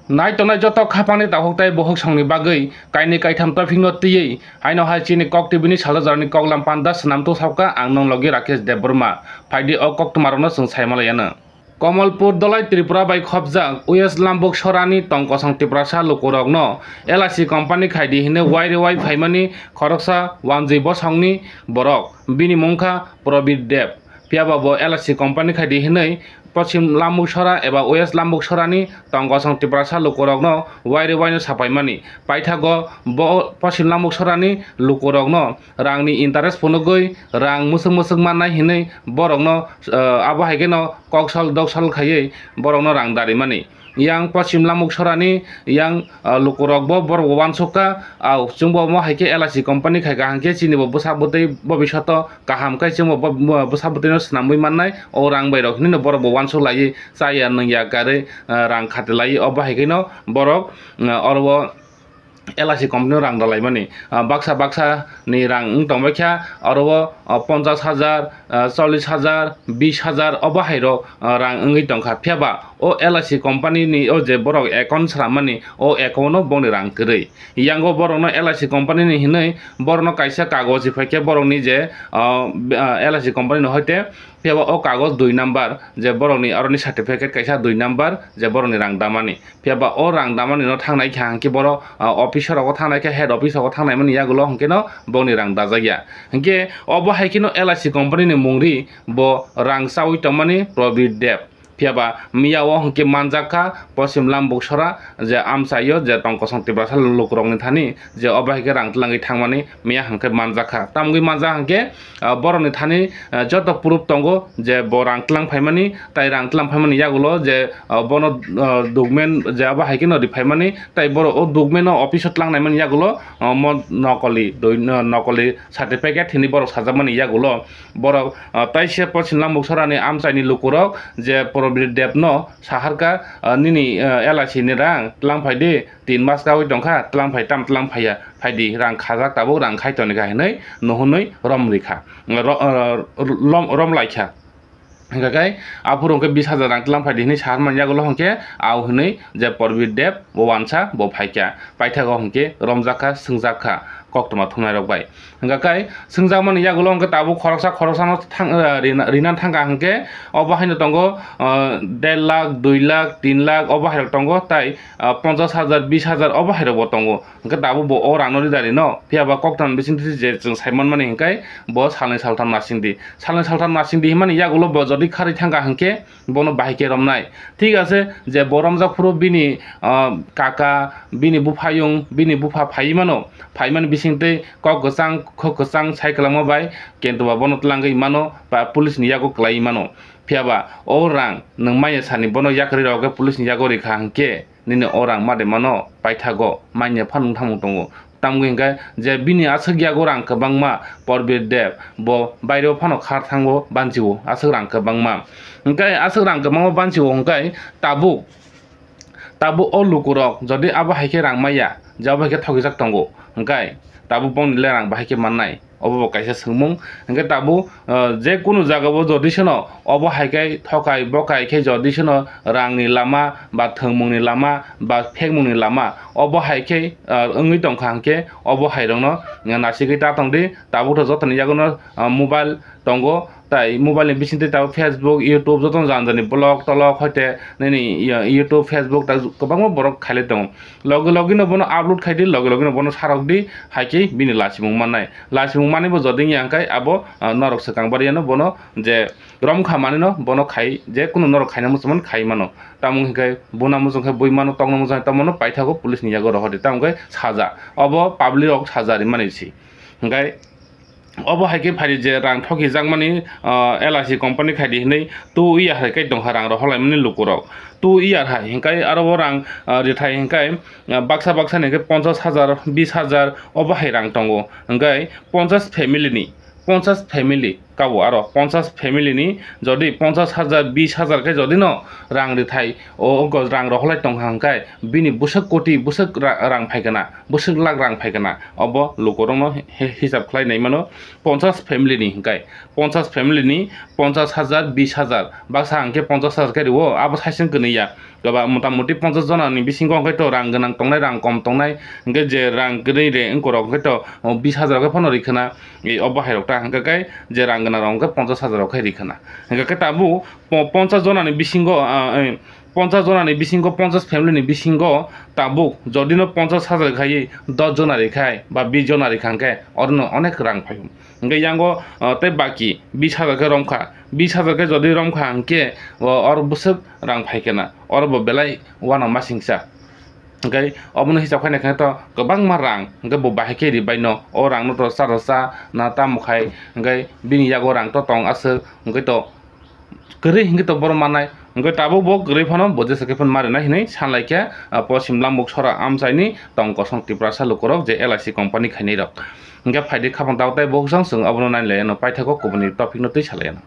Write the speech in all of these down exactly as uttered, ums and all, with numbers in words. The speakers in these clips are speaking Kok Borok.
Nai tongnai joto khapangni takhuk tei bokhok songni bagwi kainwi kaitham tophikno twiwi haino hai chini Kok T V ni salajorani koklam panda swnamtwi sakha ang nwng logi Rakesh Debbarma. Phaidi o koktwmarokno chwng saimalaianw. Komolpur Dolai Tripura bai khopjak West Lambuk Sorani tongkosong Tiprasa lukurokno L I C company khaidi hinwi wairwi wai phaimani khoroksa wanjwi bosongni borok, bini mungkha Probir Deb. Phiyaba bo L I C company khaidi hinwi Poschim Lambuk Sora eba West Lambuk Sorani tongkosong Tiprasa lukurokno wairwi waino sapaimani. Paithago bo Poschim Lambuk Sorani lukurokno rangni interest phunugwi rang mwswk mwswk mannai hinwi borokno, eh, abo hai kheno koksol doksol khaiwi borokno rang darimani. Yang Poschim Lambuk Sorani yang, ah, lukurokbo borokbo uansukha, ah, chwngbo omo hai khe L I C company khai kaham khe chinibo bwsa bwtwi bobishoto kaham khe chwngbo bo-, bo-, bwsa bwtwino swnamwi mannai, o rang bairok hinwi borokbo uansuk laiwi chaya nwngya karwi, ah, rang khati laiwi obo hai kheno borok, ah, oro o L I C company o rang dalaimani, ah, baksa baksa ni rang wng tongbaikha, oro o, ah, ponchas hajar, ah, chollis hajar, bis hajar obo hai rok, ah, rang wngwi tongkha. Phiyaba o L I C company ni o je borok account swrammani, o account o bongni rang kwrwi. Yango borokno L I C company ni hinwi borokno kaisa kagoj rwphaikhe borokni je, ah, ah, L I C company ni hoite, phiyaba o kagoj dui number je borokni oroni certificate kaisa dui number je borokni rang damani. Phiyaba o rang damani no thangnai kha hwnkhe borok, ah, office rogo thangnai kha, head office rogo thangnai mani yagulo hwnkhe no bongni rang dajakya. Hwnkhe obo hai kheno L I C company ni mungri bo rang chaui tongmani Probir Deb. Phiyaba miya o hwnkhe manjak kha Poschim Lambuk Sora je amchaio je tongkosong Tiprasa lukurokni thani je obo hai khe rang twlangwi thangmani miya hwnkhe manjak kha. Tamgwi manjak hwnkhe, ah, borokni thani, ah, joto proof tongo je bo rang twlang phaimani, tai rang twlang phaimani yagulo je, ah, bono, ah, document je abo hai kheno riphaimani, tai borok o document no office o twlang naimani yagulo, ah, mo nokoli doi, no-, nokoli certificate hinwi borok sajakmani yagulo borok, ah, taise Poschim Lambuk Sorani amchaini lukurok je Probir Deb no saharkha, ah, nini, ah, L I C ni rang twlang phaidi, tin mas kaui tongkha, twlang phai tam twlang phaiya, phaidi rang khajak tabuk rang khai tongkha hinwi nuhunwi rom rikha, ro-, ah, lom-, rom laikha. Hwnkha khe aphuru hwnkhe bis hajar rang twlang phaidi hinwi saharmani yagulo hwnkhe au hinwi je Probir Deb bo uansa bo phaikha, paithago hwnkhe romjakha, swngjakha koktwma thumnairok bai. Hwnkha khe swngjakmani yagulo hwnkhe tabuk khoroksa khoroksano thang, ah, rina, rina thangkha hwnkhe obo haino tongo, ah, der lakh, dui lakh, tin lakh obo hairok tongo, tai, ah, ponchas hajar, bis hajar obo hairokbo tongo. Hwnkhe tabuk bo o rangno ridari no, phiyaba koktwma bisingtwi je chwng saimanmani hwnkhe bo salnwi saltham nasingdi. Salnwi saltham nasingdi hinmani yagulo bo jodi kharwi thangkha hwnkhe bono bahai khe romnai. Thik ase, je bo romjak phuru bini, ah, kaka, bini buphayung, bini bupha phaiwi mano, phaimani bisingtwi kok kwchang, khuk kwchang sai kwlangma bai, kintu ba bono twlangwi mano, ba police ni yago kwlaiwi mano. Phiyaba o rang nwng manya sani bono yakarwi rok khe police ni yago rikha hwnkhe, nini o rang ma de mano paithago manya phano wng thamung tongo. Tamgwi hwnkhe je bini aswk yago rang kwbangma Probir Deb bo baireo phano khar thango banchiwo aswk rang kwbangma. Hwnkhe aswk rang kwbangma banchiwo hwnkhe tabuk, tabuk o lukurok jodi abo hai khe rang maya je abo hai khe thokjak tongo hwnkhe tabuk bongni le rang bahai khe mannai. Obo bo kaisa swngmung. Hwnkhe tabuk, ah, je kunu jagao jodi seno obo hai khe thokai bokai khe jodi seno rangni lama ba thwngmungni lama ba phekmungni lama obo hai khe, ah, wngwi tongkha hwnkhe obo hairokno nasigwi ta tongdi. Tabuk to jotoni yagono, ah, mobile tongo, tai mobile ni bisingtwi tabuk Facebook, YouTube jotono jani jani vlog tolok hoite nini, ya, YouTube, Facebook ta kwbangma borok khailai tongo. Logi logi no bono upload khaidi, logi logi no bono sarokdi, hai khe bini lachimung mannai. Lachimung manwi bo jodi wngya hwnkhe abo, ah, norok swkang bariyano bono je romkha manwino bono khai je kunu norok khaina muchungmani khai mano. Tamo hwnkhe buna muchung khe bui mano, tokna muchung khe tamo no paithago police ni yago rohordi. Tamo hwnkhe saja. Obo public rok saja rimani si. Hwnkhe obo hai khe phaidi je rang thokijakmani, ah, L I C company khaidi hinwi two year hai khe tongkha rang rohorlaimani lukurok. Two year hai hwnkhe aro o rang, ah, rithai hwnkhe, ah, baksa baksa ni hwnkhe ponchas hajar, bis hajar obo hai rang tongo. Hwnkhe ponchas family ni, ponchas family kabo aro ponchas family ni jodi ponchas hajar, bis hajar khe jodi no rang rithai o, o rang rohorlai tongkha hwnkhe bini bwswk koti, bwswk ra-, rang phaikha na. Bwswk lakh rang phaikha na, obo lukurokno hi-, hisab khlai nai mano. Ponchas family ni hwnkhe, ponchas family ni ponchas hajar, bis hajar, baksa hwnkhe ponchas hajar khe rwo, abo saisung kwnwi ya. Goba motamuti ponchas jona ni bisingo hwnkhe to rang gwnang tongnai, rang kom tongnai, hwnkhe je rang kwrwi re wngkorok hwnkhe to, o, bis hajar khe phano rikha na, e, o bahai rok ta hwnkhe khe je rang gwnang rok hwnkhe ponchas hajar rok khe rikha na. Hwnkhe khe tabuk po-, ponchas jona ni bisingo, ah, eh, ponchas jona ni bisingo, ponchas family ni bisingo tabuk jodi no ponchas hajar khaiwi dos jona rikhai ba bis jona rikha hwnkhe oro no onek rang phai. Hwnkhe yango, ah, tei baki bis hajar khe romkha, bis hajar khe jodi romkha hwnkhe o, oro bwswk rang phai khe na, oro bo belai uanama singsa. Hwnkhe obono hisab khaina khe to kwbangma rang, hwnkhe bo bahai khe ribai no, o rang no to cha rw cha na tamo khai, hwnkhe bini yago rang to tong aswk, hwnkhe to kwrwi hwnkhe to borok mannai, hwnkhe tabuk bo kwrwi phano bo jesa khe phano ma rwnai hinwi sanlai khe, ah, Poschim Lambuk sora amchaini tong kosong Tiprasa lukurok je L I C company khainai rok. Hwnkhe phaidi khapang tao tei bo hwsang chwng abono nailai ano paithago kubuni topic no twi salai ano.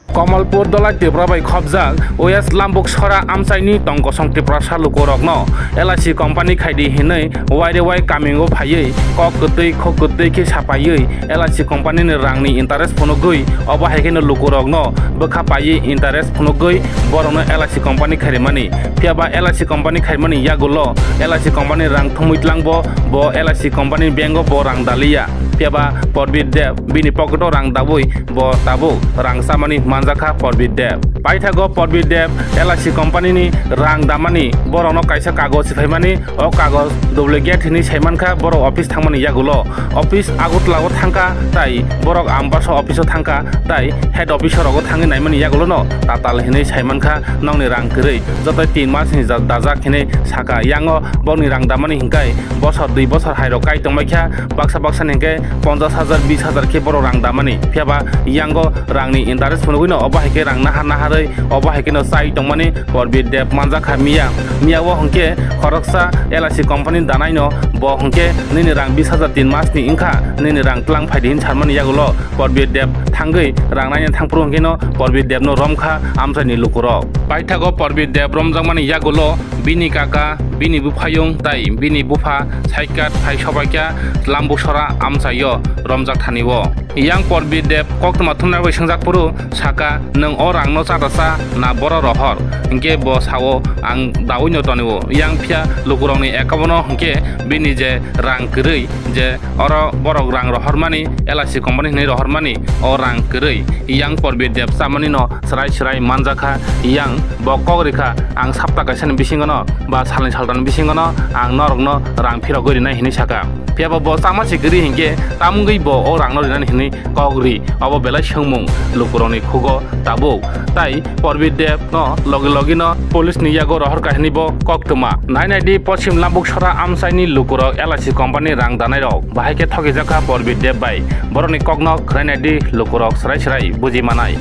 Kamalpur Dolai Tripura bai khopjak West Lambuk sora amchaini tong kosong Tiprasa lukurokno L I C company khaidi hinwi waire wai kamingo phaiwi kok kwtwi khok kwtwi khe sapaiwi L I C company ni rang ni interest phunugwi obo hai kheno lukurokno bwkha paiwi interest phunugwi borokno L I C company kharimani. Phiya ba L I C company khaimani yagulo L I C company rang thumwi tlangbo bo L I C company bank o bo rang daliya. Phiya ba Porbir Deb bini pocket o rang dawi bo tabuk rang chamani manjakha Porbir Deb. Paithago Porbir Deb L I C company ni rang damani borokno kaisa kagoj siphaimani, o kagoj duplicate hinwi saimankha borok office thangmani yagulo. Office Agartala o thangkha tai borok Ambassa office o thangkha tai head office o rogo thangwi naimani yagulono tatal hinwi saimankha nokni rang kwrwi. Joto tin mas ni ja-, dajak hinwi saka yango bokni rang damani hinkai bosor dui bosor hai rok kai tongbaikha, baksa baksa ni hwnkhe ponchas hajar, bis hajar khe borok rang damani. Phiya ba yango rangni interest phunugwino obo hai khe rang nahar naharwi obo hai kheno chai tongmani Porbir Deb manjakha miya. Miya o hwnkhe khoroksa L I C company danaino bo hwnkhe nini rang bis hajar tin mas ni wngkha, nini rang tlang phaidi hin sarmani yagulo Porbir Deb thangwi rang naina thangphuru hwnkhe no Porbir Deb no romkha amchaini lukurok. Paithago Porbir Deb romjakmani yagulo bini kaka, bini buphayung tai bini bupha saikat phai sobaikha Lambuk sora amchaio romjak thani o. Yang Porbir Deb koktwma thumnai bai swngjak phuru saka, "Nwng o rangno cha da cha na boro rohor?" Hinkhe bo sao, "Ang dawi no tonio." Yang phiya lukurokni account o hinkhe bini je rang kwrwi je oro borok rang rohormani, L I C company hinwi rohormani, o rang kwrwi yang Porbir Deb chamani no srai srai manjakha. Yang bo kok rikha, "Ang sapta kaisani bisingono ba salni saltani bisingono ang norokno rang phirogwi rinai," hinwi saka. Phiya ba bo chama se kwrwi hinkhe tamungwi bo o rangno rinani hinwi kok ri, obo belai swngmung lukurokni khugo tabuk. Tai Porbir Deb no logi logi no police ni yago rohor kahini bo koktwma. Nai nai di Poschim Lambuk sora amchaini lukurok L I C company rang danai rok bahai khe thokijakha Porbir Deb bai. Borokni kokno khwnai nai di lukurok srai srai buji manai.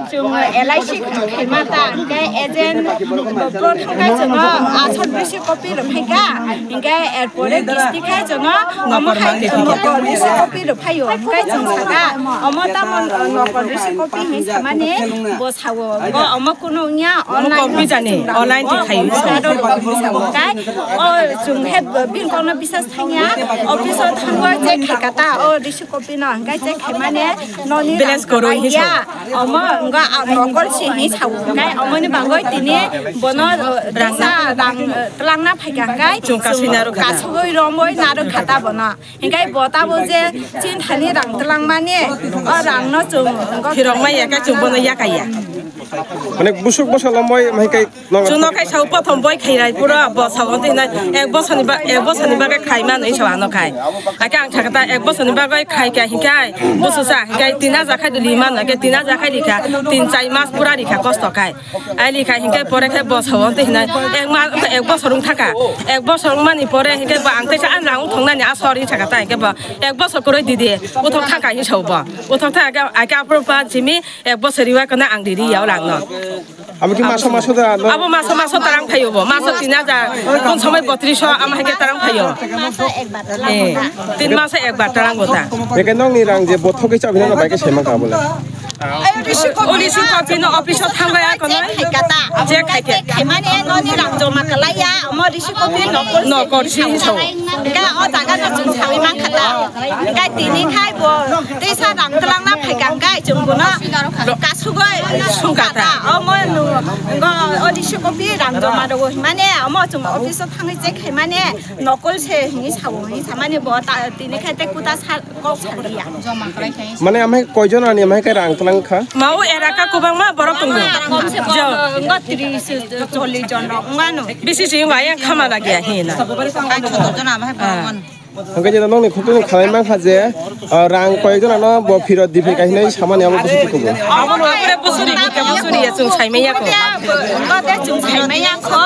Chwng L I C khaima ta, hwnkhe agent bo thangkha chwngno aswk bisi copy rwphaikha, hwnkhe erpore kisti khe chwngno omo hai nokol bisi copy rwphaio, hwnkhe chwng sakha, "Omo tamo nokol bisi copy," hinwi samani bo sao, bo omo kunu wngya, online copy jani, online ti khaio. Hwnkhe o chwng he bini kokno bisas thangya, office o thango check khaikha ta, o bisi copy no hwnkhe check khaimani noni rang kwrwi ya. Omo wngkha ang nokol se hinwi sao, hwnkhe omoni bagwi tini bono, uh, rang rang, uh, twlangna phaikha, hwnkhe chwng kasui narwkha ta. Kasugwi romwi narwkha ta bono. Hwnkhe bo tabuk je chini thani rang twlangmani, o rangno chwng wngkha phirokma ya khe chwng bono yakaya. Mane busuk bwsalo moi hwnkhe Chwngno khai sao, prothom boi khairai puro bo sao, tei hinai ek bosorni ba-, ek bosorni bagwi khai mano hinwi sao ano khai. Hakhe ang sakha ta ek bosorni bagwi khai kha hinkhe busu sa hinkhe tin hajar khai duli mano, hinkhe tin hajar khai rikha, tin chai mas pura rikha kosto khai. Ai rikha hinkhe pore khe bo sao, tei hinai ek ma-, ek bosor wng thaka. Ek bosor wngmani pore hinkhe bo ang teisa ani rang wng thongnani a sor hinwi sakha ta, hinkhe bo ek bosor kwrwi didi uthok thangkha hinwi sao bo. Uthok thangkha hinkhe aphuru pa simi ek bosor riwai kheno ang riri ya o rangno. Abo khe maso maso da, no? Abo maso maso tarang phaio bo, maso tin hajar, kun somoi botris so, ama hai khe tarang phaio. Eh, tin maso ekbar tarang bo ta. Eke nokni rang je bothok khe chabi nang bai khe saiman kha bole. Ai, receive copy. O receive copy no office o thangbai ako no. Check khai kha ta. Check khai kha. Check khai mani no ni rang joma kalai ya. Omo receive copy no call. No call si so. Ka o jaga no chung sawi man kha ta. Ka tini khai bo. Tei sa rang tlang na phai kang kai chung bo no. Kasugoi sung kha ta. Omo no go o receive copy rang joma do mane omo chung office o thangwi check khai mane. Nokol se hini sao, hini samani bo ta, tini khai te kuta sa, kok saliya. Mane amhai koijon ani amhai kai rang tlang kha? Mau era ka kubang ma borok tongo. Kom se kom, jo, ngo tris, chollis jon rok, ngano. Bisi si ngo ayang khama lagi ahi na. Ai, choto jon amhai borok. Hingke jeno nongni khukuni khalai mankha je, ah, rang koijon ano bo phirot di phai kahinai samani abo busi tukugo. Abo no pore busuri, busuri ya chung saimaya ko. Ngo te chung saimaya ko.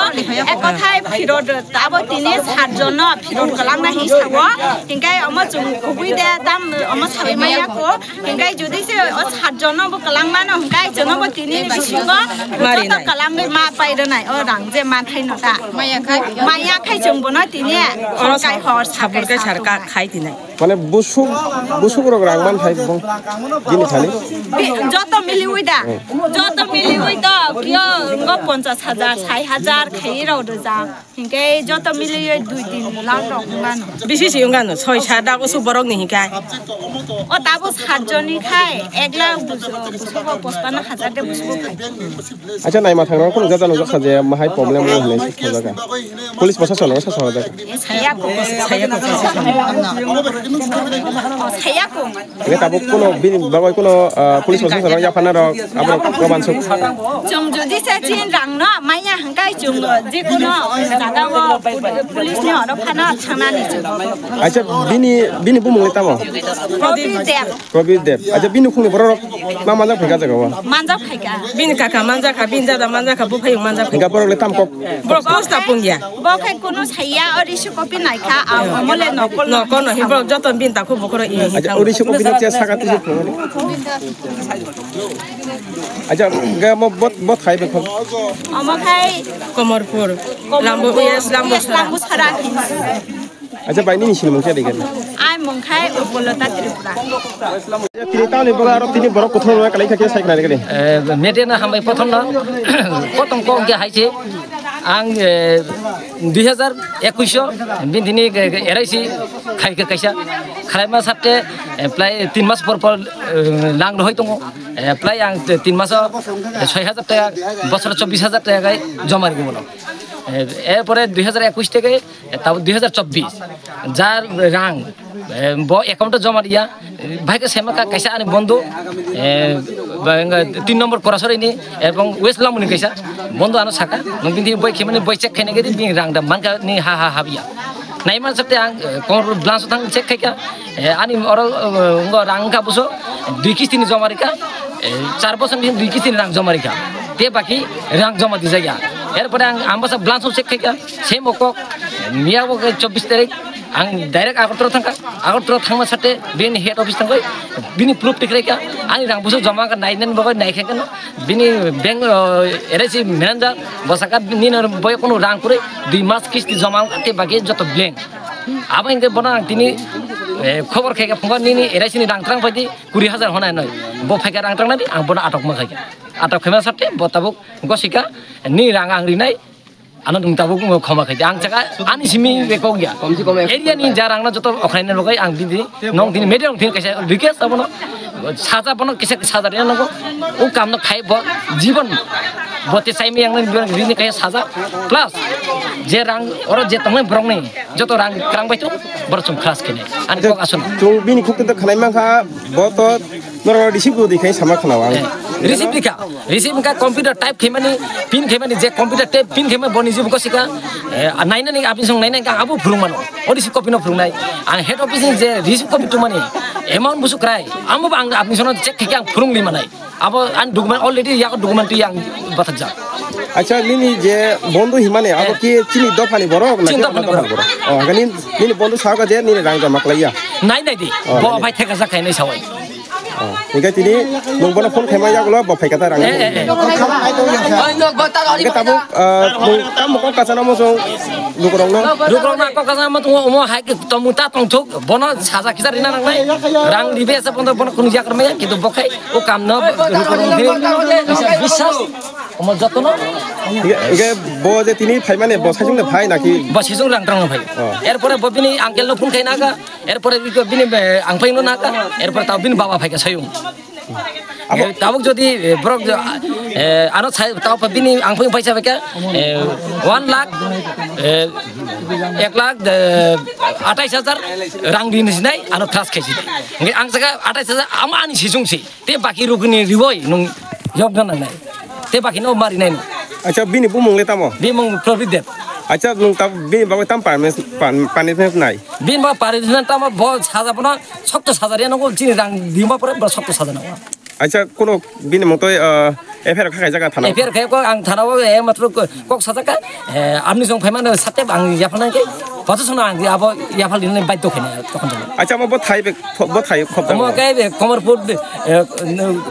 Ek kothai phirot Abo tini sat jono phirot kwlangna hi sao, hinkai omo chwng kubui de tam omo sawi maya ko, hinkai jodi se o sat jono bo kwlang mano, hinkai chwngno bo tini ni bisingo joto kwlangwi ma pai rwnai o rang je man thai no ta. Maya khai chwng bono tini hor kai hor sar kai sar ka khai tinai. Mane busuk, busuk rok rang man thai bong bini thani. Joto miliwi da, joto miliwi to kio ngo ponchas hajar, sai hajar khai rok rwjak. Hinkhe joto miliwi dui tin lakh rok wngmano. Bisi si wngmano, soi sat da usuk borok ni hinkhe. O tabuk sat joni khai ek lakh busugo, busugo pochpanno hajar de busugo khai. Acha naima thangrok khuluk jata nujak kha je mahai problem wng hinwi suk jaga. Police proshasonno sasa jaga. Saya ko, saya ko. Saya ko. Hingke tabuk kuno bini bagoi kuno, ah, police proshasonno yapharna rok aborok koban sok. Chwng jodi se chin rang no maya hingkai chwng je kuno jaga o police ni oro phano thangnani chwng. Acha bini, bini bumung le tamo? Probir Deb. Probir Deb. Acha bini khungni borok rok ma manjak phaika jaga o? Manjak phaika. Bini kaka manjak kha, bini dada manjak kha, buphayung manjak kha. Hingke borok le tam kok? Borok posta pungya. Bo khai kuno saya o receive copy nai kha, ang omo le nokol no. Nokol no, hi borok joto bin ta kho bokhoro i hi. Acha, o receive copy no che saka tisi phone. Acha, ga mo bot, bot khai be khon. Omo khai Komorpur. Komorpur. Lambu, yes, Lambu Yes, Sara. Lambu Sara. Acha, bai nini sinimung khe dikhe. Ai mung khai Upolota Tripura. Tini tamni boga aro tini borok kothoma kalai kha khe sai khnani kani. Eh, media na hambai prothom no. Prothom kok ge hai se. Ang, eh, dui hazar ekush o bini tini, eh, eraisi khai kha kaisa. Khlaima satte, eh, plai tin mas por por, eh, lang rohoi tongo. Eh, plai ang tin mas o, eh, soi hajar taka, bosor chobbish hajar taka kai joma ri mono. Eh, er pore dui hazar ekush theke, eh, tabo dui hazar chobbish. Jar rang, eh, bo account o joma riya, eh, bhai ke sema ka kaisa ani bondhu, eh, ba-, enga tin number Korasori ni, ebong West Lamuni kaisa bondhu ano saka, nung bini boi khemani boi check khaina gedi bini rang da manka ni ha ha ha biya. Naima sate ang, eh, kor blanch thang check khaika, eh, ani oro, eh, ngo rang ka buso, dui kisti ni joma rika, eh, char bosor ni dui kisti ni rang joma rika. Te baki rang joma di jaya. Er pore ang ambasa blanch check khaika, same okok, miya bo chobbish tarik, ang direct Agartala thangka, Agartala thangma sate bini head office thangbai, bini proof tikrai ka, ani rang buso joma ka nai nen bogo nai khe kano, bini bank, eh, eraisi manager, bosaka nini boy kono rang kure, dui mas kisti joma ka te baki joto blank. Abo hingke bono ang tini, eh, khobor khaika phungo nini eraisi ni rang trang paidi kuri hajar honai noi. Bo phaika rang trang nadi, ang bono atok ma khaika. Atok khaima sate bo tabuk gosika ni rang ang rinai. Ano nwng tabuk khoma khai di. Ang chaka ani simi be kok ya. Komsi kom ek Area ni jarang na joto okhraina logai ang didi. Nong dini media nong dini kaisa request abono. Saja bono kisa saja rina nango. O kam no khai bo jibon. Bote sai mi yang nang dini kaisa saja. Plus je rang oro je tongnai borok ni joto rang krang bai tu borok chum khas kene. Ani kok asun. Chung bini khuk to khanai mangkha bo to Norok receive rw di khai sama khna ang. Eh, receive di kha. Receive wngkha computer type khaimani, pin khaimani, je computer type pin khaima boni jibo kosika. Eh, nainani apni song nainani ang abo phurung mano. O receive copy no phurung nai. Ang head office ni je receive copy tumani amount busu krai. Amo ba ang apni song check khaikhe ang phurung di manai. Abo ang document already yago document tu yang bathajak. Acha nini je bondhu himani abo Eh. ki chini dophani borok na Chini ki dophani dophani borok. borok? Oh, hingke nini, nini bondhu saka je nini rang jama khlaiya. Nai nai di. Oh, Bo nai nai. Bai theka sa khainai sawai. Hingke tini nwng bono phone khaima yagulo bo phaikha ta rang. Eh, eh, eh. Oi, nok bo ta ori. Hingke tabuk, ah, nwng tamo kok kachana mo chwng lukurokno. Lukurokno kok kachana mo tongo, omo hai ke tongmung ta tongthok, bono saja kisa rina nangnai. Rang ribe asa bono, bono kunu yak rwmaya, kintu bo khai o kamno lukurok ni biswas, omo jotono. Hingke, hingke bo je tini phaimani bo saichung de phai naki? Bo saichung rang tongno phai. Oh. Erpore bo bini uncle no phone khai naga. Erpore bini, eh, ang phaino naka, erpore tao bini baba phaikha sayung. Abo eh, tabuk jodi, eh, borok jo, eh, ano sai, tao pa bini ang phaino paisa phaikha, eh, one lakh, eh, ek lakh, eh, atais hajar rang rini sinai, ano trust khaisi. Ang saka atais hajar ama ani sisung si. Te baki rukni riwoi nung yok na nai. Te baki no mari nai. Acha bini bumung le tamo? Bini bumung Prabit Deb. Acha nung ta bini bagwi tam panis pan panis nai. Bini bagwi panis nai tamo bo saja bono sokto saja riya nungo chini rang dimba pore bo sokto saja nungo. Acha kono bini mung toi, ah, F I R kha khaijak thana. F I R khe ko ang thana o e matro ko kok sajak ka, eh, amni song phaima no sate ang yapha nang ke. Boto sono ang abo yapha lini bai to khene tokon to. Acha mo bo thai be bo thai khop. Mo ke be Komorpur, eh,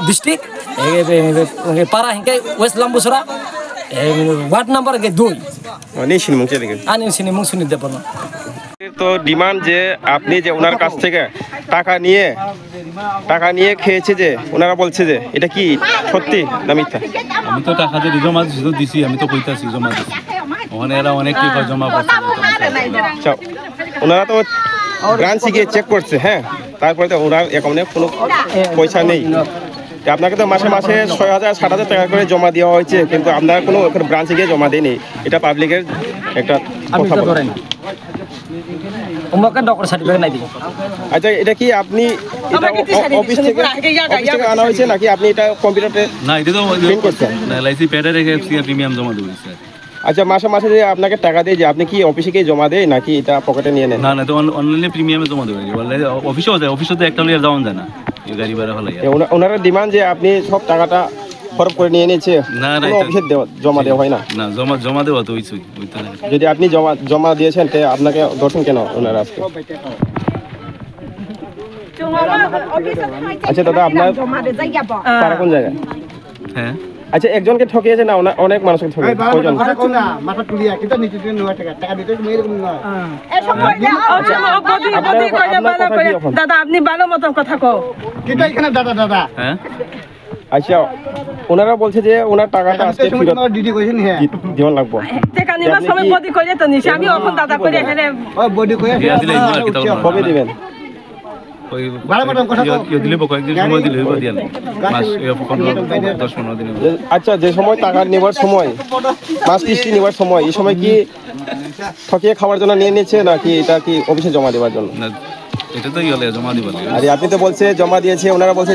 district, eh, be, be, be, para hingke West Lambusura, eh, ward number ke dui. Ani sini mung chede ke. Ani sini mung suni de bono. তো ডিমান্ড যে আপনি যে ওনার কাছ থেকে টাকা নিয়ে টাকা নিয়ে খেয়েছে যে ওনারা বলছে যে এটা কি সত্যি না মিথ্যা? আমি তো টাকা যে জমা দিছি তো দিছি, আমি তো কইতাছি জমা দিছি। ওখানে এরা অনেক টাকা জমা করছে। আচ্ছা, ওনারা তো ব্রাঞ্চে গিয়ে চেক করছে, হ্যাঁ, তারপরে তো ওনার অ্যাকাউন্টে কোনো পয়সা নেই। তো আপনাকে তো মাসে মাসে ছয় হাজার সাত হাজার টাকা করে জমা দেওয়া হয়েছে, কিন্তু আপনারা কোনো ওখানে ব্রাঞ্চে গিয়ে জমা দেয়নি। এটা পাবলিকের একটা কথা বলা। Umbakan doktor sadi bai nai di. আচ্ছা, এটা কি আপনি এটা অ-, অফিস থেকে, অফিস থেকে আনা হয়েছে নাকি আপনি এটা কম্পিউটারে না, এটা তো প্রিন্ট করছেন? না, এলআইসি প্যাডে রেখে এফসিআর প্রিমিয়াম জমা দেবো, স্যার। আচ্ছা, মাসে মাসে যে আপনাকে টাকা দেয়, যে আপনি কি অফিসে গিয়ে জমা দেয় নাকি এটা পকেটে নিয়ে নেন? না, না, তো অন-, অনলাইনে প্রিমিয়ামে জমা দেবো। অনলাইনে অ-, অফিসেও যায়, অফিসে তো একটা লইয়া যাওয়া যায় না, এই গাড়ি ভাড়া হলে। এ, ওনা-, ওনারা ডিমান্ড যে আপনি সব টাকাটা হরপ করে নিয়ে নিয়েছে, না, না, কোনো এটা অফিসে দেওয়া, জমা দেওয়া হয় না? না, জমা, জমা দেওয়া তো হইছেই, ওই তো। যদি আপনি জমা, জমা দিয়েছেন, তে আপনাকে ধরছেন কেন ওনারা আজকে? আচ্ছা দাদা, আপনার পাড়া কোন জায়গায়? হ্যাঁ। আচ্ছা, একজনকে ঠকিয়েছে না ওনা-, অনেক মানুষকে ঠকিয়েছে? এই বাবা, কয়জন? কথা কও না, মাথা তুলিয়া, কিন্তু নিচে তুলে নেওয়া টাকা, টাকা দিতে তুমি এরকম নয়। হ্যাঁ। আচ্ছা, আপনার, আপনার কথা কি এখন? দাদা, আপনি ভালো মতো কথা কও। কিন্তু এখানে দাদা, দাদা। হ্যাঁ। আচ্ছা, ওনারা বলছে যে ওনার টাকাটা আজকে ফেরত দি-, দেওয়া লাগবো। টেকা নিবার সময় বডি করে তো নিছি, আমি এখন দাদা করে এখানে। ও, বডি করে। দিয়া দিলে ইনো আর কি তখন কবে দিবেন? ওই বারো বার কথা ইয়ে, কও। ইয়ে দিলে বা কয়েকদিন সময় দিলে হইব দিয়া নেই। মাস, ইয়ে, পনেরো, দশ পনেরো দিন হইব। আচ্ছা, যে সময় টাকা নেবার সময়, মাস কিস্তি নেবার সময়, এই সময় কি ঠকিয়ে খাওয়ার জন্য নিয়ে নিচ্ছে নাকি এটা কি অফিসে জমা দেওয়ার জন্য? না, এটা তো ইয়ে জমা দিবার লাগে। আরে আপনি তো বলছে জমা দিয়েছে, ওনারা বলছে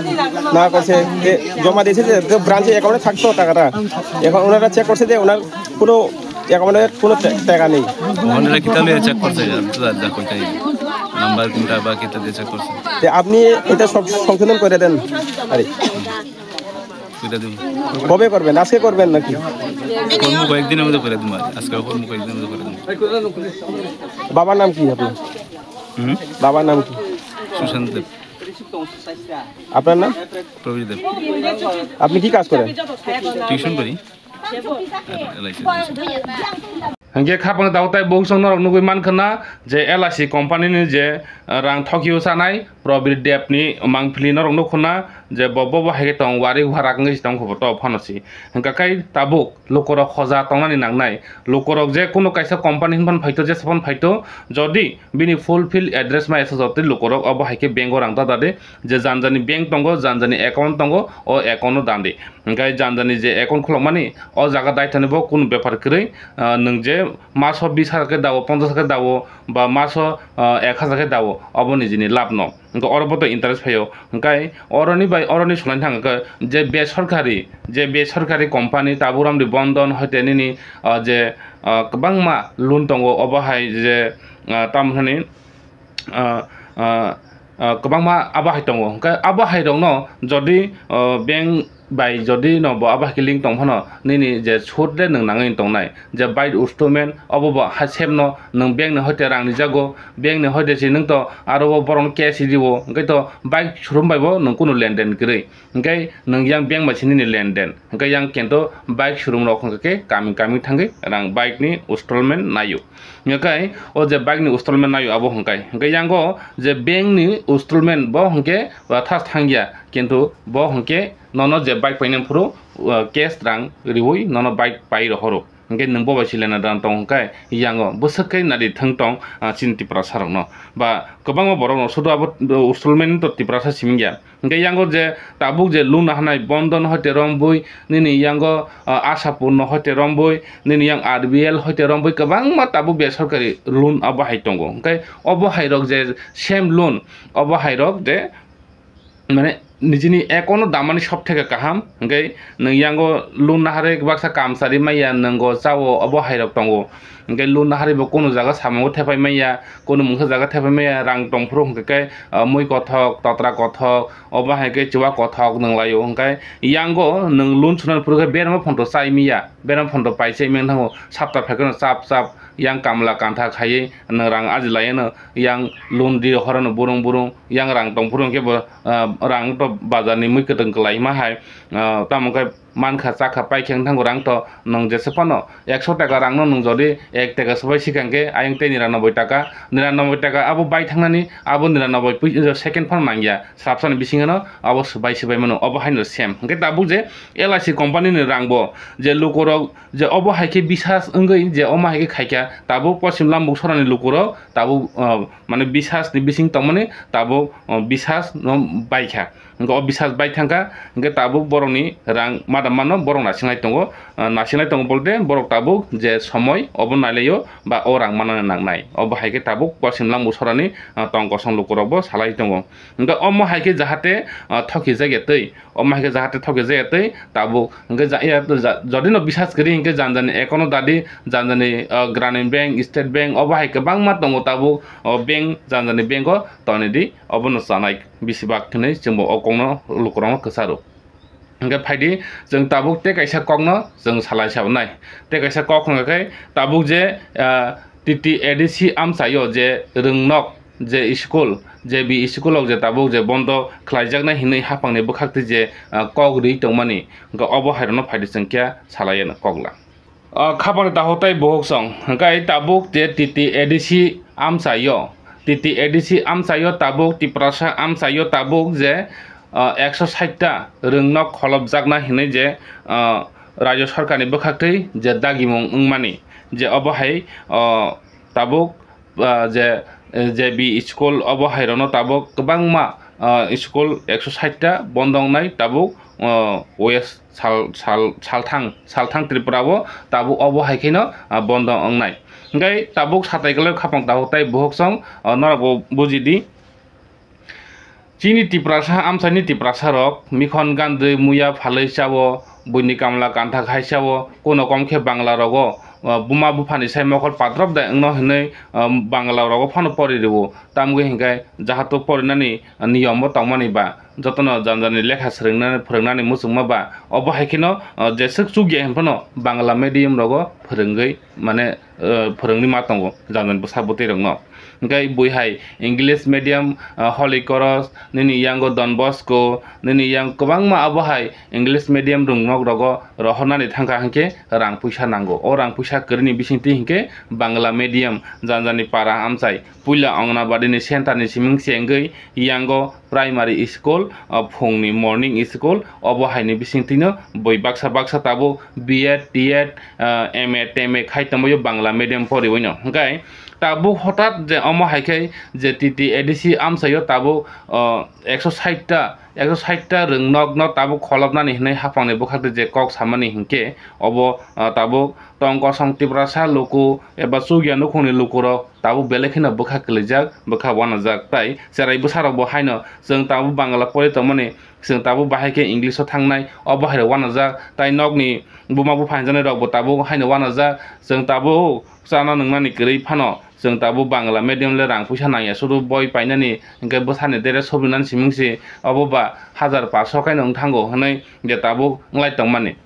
না করছে, এ, জমা দিয়েছে যে তো ব্রাঞ্চে অ্যাকাউন্টে থাকতো টাকাটা, এখন ওনারা চেক করছে যে ওনার কোনো অ্যাকাউন্টে কোনো টে-, টাকা নেই। ওনারা কিতা লিয়ে চেক করছে, আমি তো যা, যা কইতাই। নাম্বার কোনটা বা কিতা দিয়ে চেক করছে। তে আপনি এটা সব সংশোধন করে দেন। আরে। করে দেব। কবে করবেন? আজকে করবেন নাকি? করবো কয়েকদিনের মধ্যে করে দেবো, আজকে করবো কয়েকদিনের মধ্যে করে দেবো। বাবার নাম কি আপনার? হুম? বাবার নাম কি? সুশান্ত দেব। আপনার নাম? প্রবীর দেব। আপনি কি কাজ করেন? টিউশন করি। L I C. Hingke khapang daotai bo chwng norok nugui mankha na je L I C company ni je, eh, rang thokio chanai Probir Deb ni mangpili norok nukho na je bo, bo, bo hai khe tong wari warak wngwi tong kho bo to phano si. Hingka khe tabuk lukurok hoja tongnani nangnai. Lukurok je kunu kaisa company hinphano phaito, jesa phano phaito, jodi bini full fill address ma esa jotoi lukurok obo hai khe bank o rang da da de, je jan jani bank tongo, jan jani account tongo, o account o dan di. Hingke jan jani je account khulokmani, o jaga daitani bo kunu bepar kwrwi, ah, nwng je maso bis hajar khe dao, ponchash hajar khe dao, ba maso, ah, ek hajar khe dao, obo nijini lab no. Hingke oro bo to interest phaio. Hingke oroni bai, oroni swlai thang khe je besorkari, je besorkari company Taburamri Bondon hoite nini, ah, je, ah, kwbangma loan tongo, obo hai je, ah, tamo hwnani, ah, ah, ah, kwbangma abo hai tongo. Hwnkhe abo hai rokno jodi, ah, bank bai jodi no bo abo hai khe link tong phano nini je sud le nwng nangwi tongnai. Je bike installment obo bo ha sem no nwng bank ni hoite rang rijago, bank ni hoite se nwng to aro bo borok no cash ri o, hwnkhe to bike showroom bai bo nwng kunu lenden kwrwi. Hwnkhe nwng yang bank bai se nini lenden. Hwnkhe yang kento bike showroom rok hwnkhe khe kami kami thangwi rang bike ni installment naio. Hwnkhe o je bike ni installment naio abo hwnkhe. Hwnkhe yango je bank ni installment bo hwnkhe, ah, thas thangya. Kintu bo hwnkhe nono je bike painani phuru, ah, cash rang riwi nono bike pai rohoro. Hwnkhe nwng bo bai silena dan tong hwnkhe yango bwswk khe nadi thwng tong, ah, chini Tiprasa rokno. Ba kwbangma borok no sudu abo, uh, installment to Tiprasa siming ya. Hwnkhe yango je tabuk je loan nahanai Bandhan hoite rombui, nini yango, ah, Ashapur no hoite rombui, nini yang R B L hoite rombui kwbangma tabuk besorkari loan abo hai tongo. Hwnkhe obo hai rok je same loan, obo hai rok je mane nijini account o damani sob theke kaham, hwnkhe nwng yango loan naharwi baksa kamchari maya, nwng go chao, obo hai rok tongo. Hwnkhe loan naharwi bo kunu jaga samungo thepai maya, kunu mungsa jaga thepai maya, rang tongphuru hwnkhe khe, ah, mui kothok, totra kothok, obo hai khe chuwa kothok nwng laio. Hwnkhe yango nwng loan sunani phuru khe berma photo chai maya, berma photo pai chai maya thango, sapta phaikhe no chap chap yang kamla kantha khaiwi nwng rang aji laiano, yang loan di horano burung burung, yang rang tongphuru hwnkhe bo, ah, rang to bazar ni mui kwtwng kwlai ma hai, ah, tamo khe mankha chakha paikhe wng thango rang to nwng jesa phano ekso taka rang no nwng jodi ek taka swbai sikha hwnkhe ayang tei niranoboi taka, niranoboi taka abo bai thangnani, abo niranoboi pui-, second phano nangya, swrapsani bisingo no abo swbai swbai mano, obo haino same. Hwnkhe tabuk je L I C company ni rang bo je lukurok je obo hai khe bisas wngwi je omo hai khe khaikha, tabuk Poschim Lambuk sorani lukurok tabuk, ah, mane bisas ni bising tongmani tabuk, ah, bisas no baikha. Hwnkhe o bisas bai thangkha, hwnkhe tabuk borokni rang madam mano borok nasinglai tongo, ah, nasinglai tongo bolte borok tabuk je somoi obo nailaio ba o rang manna nangnai. Obo hai khe tabuk Poschim Lambuk sorani, ah, tong kosong lukurokbo salai tongo. Hwnkhe omo hai khe jahate, ah, thokijak ya twi, omo hai khe jahate thokijak ya twi tabuk. Hwnkhe ja-, ya, ja-, jodi no bisas kwrwi hwnkhe jani jani account o dadi, jani jani, ah, Gramin Bank, State Bank, obo hai kwbangma tongo tabuk, o bank, jani jani bank o tonwi di, obono chanai bisi bak hinwi chwngbo o kokno lukurokno kwcharo. Hwnkhe phaidi chwng tabuk tei kaisa kokno chwng salai sabnai. Tei kaisa kok hwnkha khe tabuk je, ah, T T A D C amchaio je rwngnok je school, J B school rok je tabuk je bondo khlaijaknai hinwi haphangni bwkhaktwi je, ah, kok rwi tongmani, hwnkhe obo hairokno phaidi chwng khe salaiya kokla. Ah, khapangni takhuk tei bukhuk song hwnkhe tabuk je T T A D C amchaio, T T A D C amchaio tabuk, Tiprasa amchaio tabuk je, ah, ekso sait ta rwngnok kholopjakna hinwi je, ah, Rajya Sarkarni bwkhaktwi je dagimung wngmani, je obo hai, ah, tabuk, ah, je, J B school obo hairokno tabuk kwbangma, ah, school ekso sait ta bondo wngnai tabuk, ah, West sal, sal, salthang, salthang Tripura o tabuk obo hai kheno, ah, bondo wngnai. Hwnkhe tabuk satai kwlai khapang takhuk tei bukhuk song, ah, norok bo buji di. Chini Tiprasa, amchaini Tiprasa rok mikhon gandri muya phalwi chao, buini kamla kantha khai chao, kuno kom khe Bangla rogo, ah, buma buphani sai mokol patrok da wngno hinwi, ah, Bangla rogo phano pori rwo. Tamgwi hinkhe jahato porinani niyom bo tongmani ba, jotono jani jani lekha swrwngna, phwrwngnani muchungma ba, obo hai kheno, ah, jeswk chukya hinphano Bangla medium rogo phwrwngwi, mane, ah, phwrwngwi ma tongo jani jani bwsa bwtwi rokno. Hwnkhe bui hai English medium, ah, Holy Cross, nini yango Don Bosco, nini yang kwbangma abo hai English medium rwngnok rogo rohornani thangkha hinkhe rang puisa nango. O rang puisa kwrwini bisingtwi hinkhe Bangla medium jani jani para amchai puila Anganabadi ni center ni siming chengwi yango primary school, ah, phungni morning school, obo haini bisingtwino bui baksa baksa tabuk B Ed, T Ed, ah, M A, T M A khai tongbaio Bangla medium poriwino. Hwnkhe tabuk hothat je omo hai khe je T T A D C amchaio tabuk, ah, ekso sait ta, ekso sait ta rwngnokno tabuk kholopnani hinwi haphangni bwkhaktwi je kok samani hinkhe obo, ah, tabuk tong kosong Tiprasa luku eba chukya nukhungni lukurok tabuk belai kheno bwkha kwlaijak, bwkha uanajak, tai cherai bwsarokbo haino chwng tabuk Bangla pori tongmani, chwng tabuk bahai khe English o thangnai, obo haino uanajak, tai nokni buma bupha hinjaknairokbo tabuk haino uanajak, chwng tabuk chana nwngnani kwrwi phano Chwng tabuk Bangla medium le rang puisa nangya, sudu boi painani, hwnkhe bwsani dere sobrinani siming se, obo ba hajar paso khaino wng thango hwnwi je tabuk wng lai tongmani.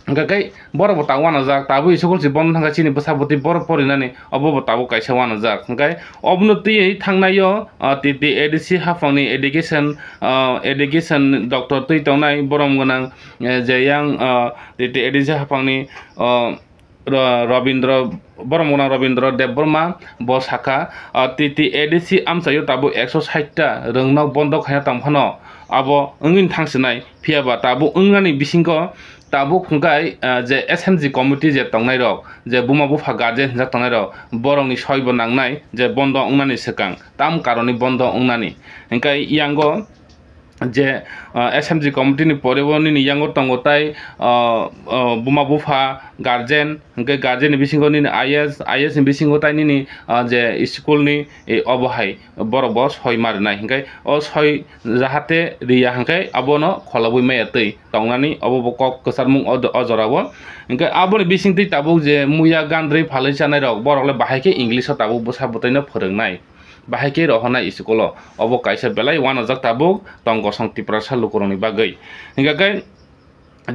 Hwnkhe khe borok bo tabuk uanajak, tabuk school se bondo thangkha chini bwsa bwtwi borok porinani, obo bo tabuk kaisa uanajak. Hwnkhe obono twiwi thangnaio, ah, T T A D C haphangni education, ah, education doctor twi tongnai borom gwnang, eh, je yang, ah, T T A D C haphangni, ah, Ro-, Robindra, borom gwnang Robindra Debbarma bo sakha, ah, T T A D C amchaio tabuk ekso sait ta rwngnok bondo khaina tong phano abo wngwi thangsinai, phiya ba tabuk wngnani bisingo tabuk hwnkhe, ah, je S M G committee je tongnai rok, je buma bupha guardian hinjak tongnai rok, borokni soi bo nangnai je bondo wngnani swkang, tam karoni bondo wngnani. Hwnkhe yango je, ah, S M G committee ni pore bo nini yango tongo tai, ah, ah, buma bupha, guardian, hwnkhe guardian ni bisingo nini I A S, I A S ni bisingo tai nini, ah, je school ni, eh, obo hai borok bo soi ma rwnai, hwnkhe o soi jahate riya hwnkhe abono kholobwi maya twi tongnani, obo bo kok kwcharmung o, o jorao. Hwnkhe aboni bisingtwi tabuk je muya gandrwi phalwi chanai rok, borok le bahai khe English o tabuk bwsa bwtwi no phwrwngnai. Bahai khe rohornai school o. Obo kaisa belai uanajak tabuk tong kosong Tiprasa lukurokni bagwi. Hingkha khe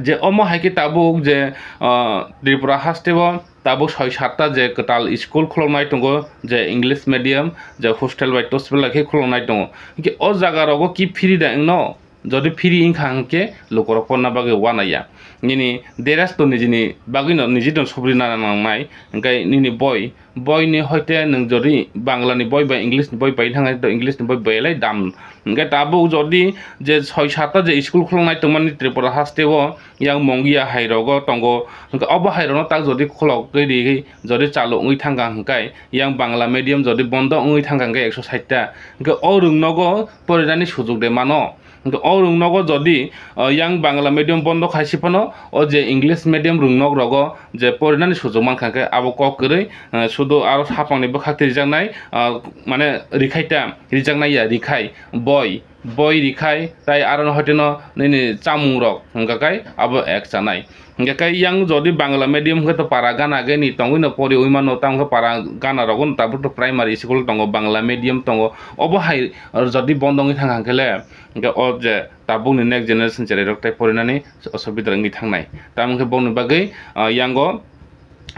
je omo hai khe tabuk je, ah, Tripura haste o tabuk soi satta je kwtal school khuloknai tongo, je English medium, je hostel bai tosbela khe khuloknai tongo. Hingkhe o jaga rogo ki phiri da wngno? Jodi phiri wngkha hwnkhe lukurok porna bagwi uanaiya. Nini dress to nijini bagwino niji don subri nana nangnai, hwnkhe nini boi, boi ni hoite nwng jodi Bangla ni boi bai English ni boi bai thangkhe to English ni boi bai lai dam. Hwnkhe tabuk jodi je soi satta je school khuloknai tongmani Tripura haste o, yang Mongia hai rogo tongo, hwnkhe obo hai rokno tak jodi khulokgwi rigwi jodi chalu wngwi thangkha hwnkhe yang Bangla medium jodi bondo wngwi thangkha hwnkhe ekso sait ta, hwnkhe o rwngnogo porinani sujuk de mano? Hwnkhe o rwngnogo jodi, o, yang Bangla medium bondo khai se phano, o je English medium rwngnok rogo je porinani sujuk mankha khe abo kok kwrwi, o, sudu aro saphangni bwkhak twi rijaknai, o, mane rikhai ta, rijaknai ya, rikhai, boi, boi rikhai, tai aro no hoiteno nini chamung rok hwnkha khe abo ek chanai. Hingkhe khe yang jodi Bangla medium hwnkhe to para gana gini tongwino poriwi mano, tamo khe para gana rogo no tabuk to primary school tongo, Bangla medium tongo, obo hai jodi bondo wngwi thangkha hwnkhe le, hingkhe o je tabukni next generation cherai rok tai porinani osubida wngwi thangnai. Tamo khe bongni bagwi, ah, yango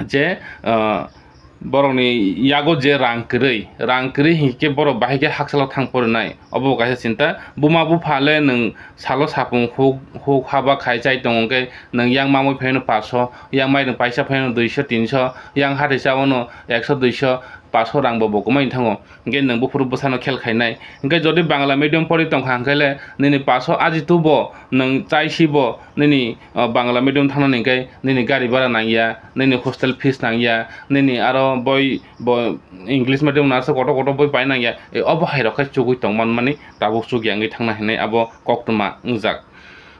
je, ah, borokni yago je rang kwrwi, rang kwrwi hinkhe borok bahai khe hakchalo thang porinai, obo bo kaisa chinta. Buma bupha le nwng salo sapung huk, huk haba khai chai tongo khe nwng yang mamwi phaino paso, yang mairung paisa phaino duiso tinso, yang hathai chawano ekso duiso paso rang bo bo kwmai thango. Hingkhe nwng buphuru bwsano khel khainai. Hingkhe jodi Bangla medium pori tongkha hwnkhe le nini paso aji tubo nwng chai sibo nini, o, Bangla medium thangnani hingkhe nini gari bhara nangya, nini hostel fees nangya, nini aro boi bo English medium no asa kotor kotor boi pai nangya, e, obo hai rok khe chugui tong manmani tabuk chukya wngwi thangna hinwi abo koktwma wngjak.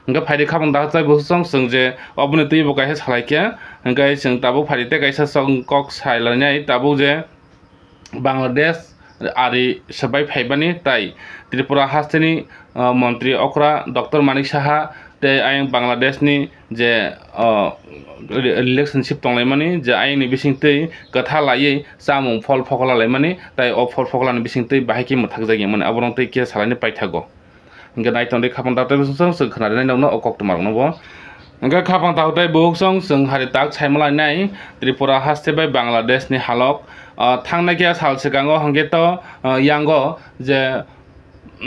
Hingkhe phaidi khabang dahachai bwswk chwng je oboni twibo kaisa salai khe, hingkhe chwng tabuk phaidi tei kaisa chwng kok sai lainai tabuk je Bangladesh ari swbai phaibani tai Tripura hasteni, ah, montri okra Doctor Manik Saha tei ayang Bangladeshni je, ah, re-, relationship tonglaimani je ayangni bisingtwi kwtha laiwi chamung phol phokola laimani tai o phol phokolani bisingtwi bahai khe mwthakjak ya mani aborok tei khe salaini paithago. Hingkhe naitok tei khapang takhuk tei bwswk chwng khwnarwi nai nokno o koktwma rokno bo. Hingkhe khapang takhuk tei bukhuk chwng chwng hari tak saimalainai Tripura haste bai Bangladesh ni halok, ah, thangnai khe sal swkango hingkhe to, ah, yango je,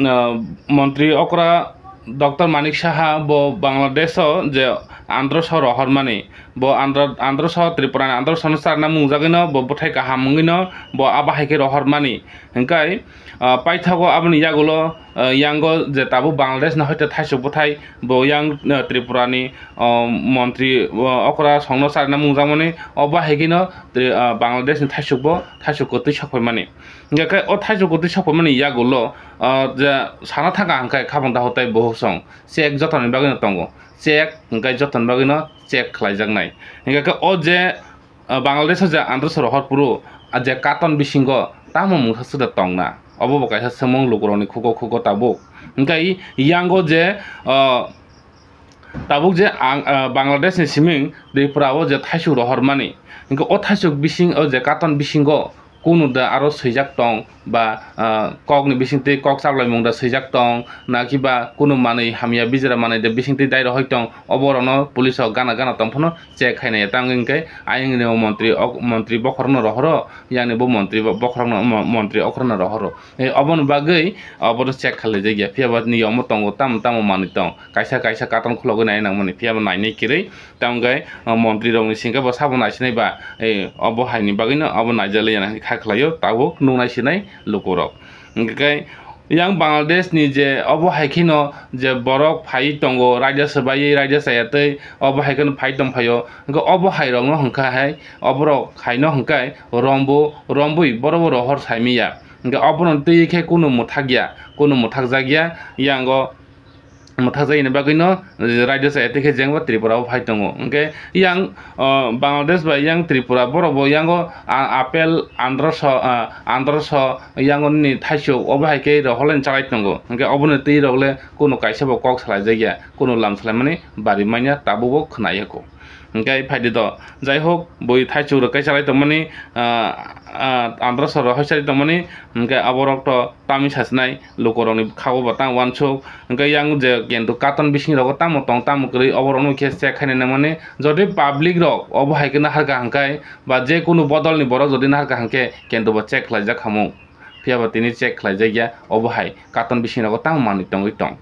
ah, montri okra Doctor Manik Saha bo Bangladesh o je androso rohormani, bo andro, androso Tripura ni androso no charna mungjagwino bo bwthai kaham wngwino bo abo hai khe rohormani. Hingkhe, ah, paithago aboni yagulo, ah, yango je tabuk Bangladesh ni hoite thaisuk bwthai bo yang, ah, Tripura ni, ah, montri, ah, okra songno charina mungjakmani obo hai kheno Tri-, ah, Bangladesh ni thaisuk bo thaisuk kwtwi sokphaimani. Hingkhe khe o thaisuk kwtwi sokphaimani yagulo, ah, je sana thangkha hingkhe khabang daho tei bohok song check jotoni bagwino tongo, check hingkhe jotoni bagwino check khlaijaknai. Hingkhe khe o je ah, Bangladesh o je androso rohor phuru, ah, je katon bisingo tamo mungsa swda tongna, obo bo kaisa swngmung lukurokni khugo khugo tabuk. Hingkhe yango je, ah, tabuk je ang, ah, Bangladesh ni siming Tripura o je thaisuk rohormani, hingkhe o thaisuk bising o je katon bisingo kunu da aro swijak tong ba, ah, kokni bisingtwi kok chaplaimung da swijak tong, na kiba kunu manwi hamya bijra manwi da bisingtwi dai rohoi tong, oborokno police o gana gana tong phano check khainai. Tamo hwnkhe ayang ni montri ok-, montri bokhorokno rohoro, yang ni bo montri bo-, bokhorokno mo-, montri okhorokno rohoro. Eh, oboni bagwi obono check khlaijak ya, phiya ba niyom o tongo, tamo tamo manwi tong, kaisa kaisa katon khulogwi nai nangmani, phiya ba nainai kwrwi. Tamo hwnkhe, o, montri rokni singkhe bo sabo naisinai ba, eh, obo haini bagwino obo naijakliya hinwi kha khlaio, tabuk nuknai sinai lukurok. Hwnkhe yang Bangladesh ni je obo hai kheno je borok phaiwi tongo, raida swbaiwi, raida chayatwi obo hai kheno phai tongphaio. Hwnkhe obo hai rokno hwnkha hai, oborok haino hwnkhe rombo, rombwi borok bo rohor saimanya. Hwnkhe obono twiwi khe kunu mwthakya, kunu mwthakjakya, yango mwthakjakya ni bagwino, eh, raida chayatwi khe jengba Tripura o phai tongo. Hwnkhe yang, oh, Bangladesh bai yang Tripura borok bo yango a-, apel androso, ah, androso yango nini thaisuk obo hai khe rohorlaini chalai tongo. Hwnkhe oboni twi rok le kunu kaisa bo kok salaijakya, kunu lam salaimani bari manya tabuk bo khwnaya kho. Hwnkhe phaidi do, jai hok, bui thaisuk rwkai chalai tongmani, ah, ah, androso rohoi chalai tongmani, hwnkhe aborok to tamwi sasinai lukurokni khago bo tang uansuk. Hwnkhe yang je kentu katon bising rogo tamo tong tamo kwrwi oborokno khe check khaina nangmani. Jodi public rok obo hai khe naharkha hwnkhe ba je kunu bodolni borok jodi naharkha hwnkhe kentu bo check khlaijak khamung. Phiya ba tini check khlaijakya, obo hai katon bising rogo tamo manwi tongwi tong.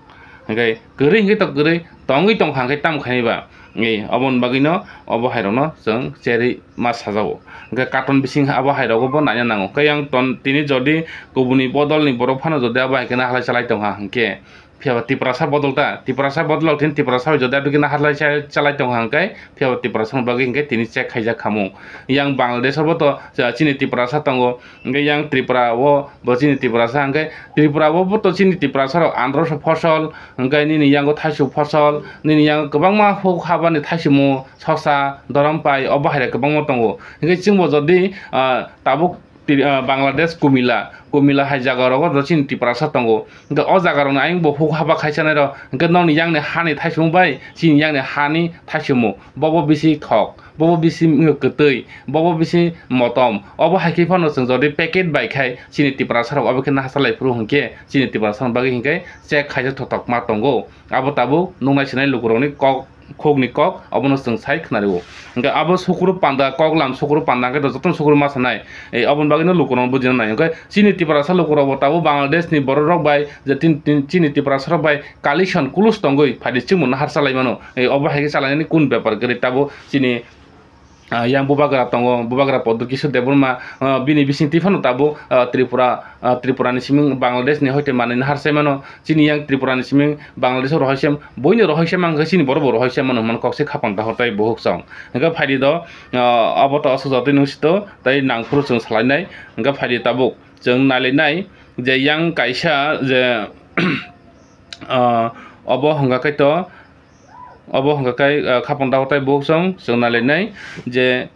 Hwnkhe kwrwi hwnkhe to kwrwi tongwi tongkha hwnkhe tamo khainai ba? Eh, oboni bagwino obo hai rokno chwng cherwi ma sajao. Hwnkhe katon bising abo hai rogo bo naina nango. Hwnkhe yang ton-, tini jodi kubuni bodolni borok phano jodi abo hai khe naharlai chalai tongkha hwnkhe, phiya ba Tiprasa bodol ta, Tiprasa bodol rok tini Tiprasa bai jodi abo khe naharlai cha-, chalai tongkha hwnkhe, phiya ba Tiprasa ni bagwi hwnkhe tini check khaijak khamung. Yang Bangladesh o bo to cha-, chini Tiprasa tongo, hwnkhe yang Tripura o bo chini Tiprasa, hwnkhe Tripura o bo to chini Tiprasa rok androso phosol, hwnkhe nini yango thaisu phosol, nini yango kwbangma huk habani thaisumu, sosa, dorom pai, obo hai rok kwbangma tongo. Hwnkhe chwngbo jodi, ah, tabuk Tri-, ah, Bangladesh, Kumila, Kumila hai jaga rogo do chini Tiprasa tongo. Hwnkhe o jaga rokni ayang bo huk haba khaisa nai rok. Hwnkhe nokni yang ni hani thaichung bai chini yang ni hani thaichung bo bo bisi thok, bo bo bisi kwtwi, bo bo bisi motom. Obo hai khe phano chwng jodi packet bai khai chini Tiprasa rok obo khe nahasa lai phuru hwnkhe chini Tiprasa rok bagwi hwnkhe check khaijak thotok ma tongo. Abo tabuk nuknai sinai lukurokni kok, khukni kok, obono chwng sai khwnari o. Hwnkhe abo sukuru panda, kok lam sukuru panda hwnkhe jotono sukuru ma sanai. Eh, oboni bagwino lukurokno bujina nai. Hwnkhe chini Tiprasa lukurokbo tabuk Bangladesh ni borok rok bai je tin, tin, chini Tiprasa rok bai collision kulus tongwi phaidi chwngbo nahar chalai mano. Eh, obo hai khe chalainani kun bepar kwrwi tabuk chini ah, yang bubagra tongo, bubagra Pradyot Kishore Debbarma, ah, bini bisingtwi phano tabuk, ah, Tripura, ah, Tripura ni siming Bangladesh ni hoite manwi nahar sai mano, chini yang Tripura ni siming Bangladesh o rohoi sem, boino rohoi sem ang khe chini borok bo rohoi sem mano hwnmani kok se khapang dahor tai buhuk song. Hwnkhe phaidi do, ah, abo to aswk jotoi nung sito, tei nangphuru chwng salainai, hwnkhe phaidi tabuk chwng nailainai je yang kaisa je, ah, obo hwnkha khe to, Obo hwnkha khe, ah, khapang dao tai buhuk song chwng nailainai je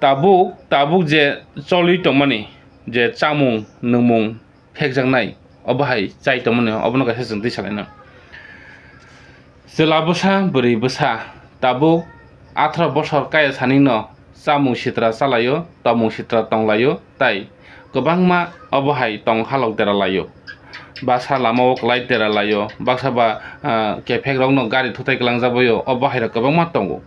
tabuk, tabuk je choli tongmani je chamung nwngmung phekjaknai, obo hai chai tongmani, obono kaisa chwng twi salaina. Chwla bwsa, bwrwi bwsa, tabuk atharo bosor kaya sanino chamung sitra chalaio, tongmung sitra tonglaio, tai kwbangma obo hai tong halok dera laio. Baksa lama o kwlai dera laio, baksa ba, ah, kephek rokno gari thutai kwlangjak baio, obo hai rok kwbangma tongo.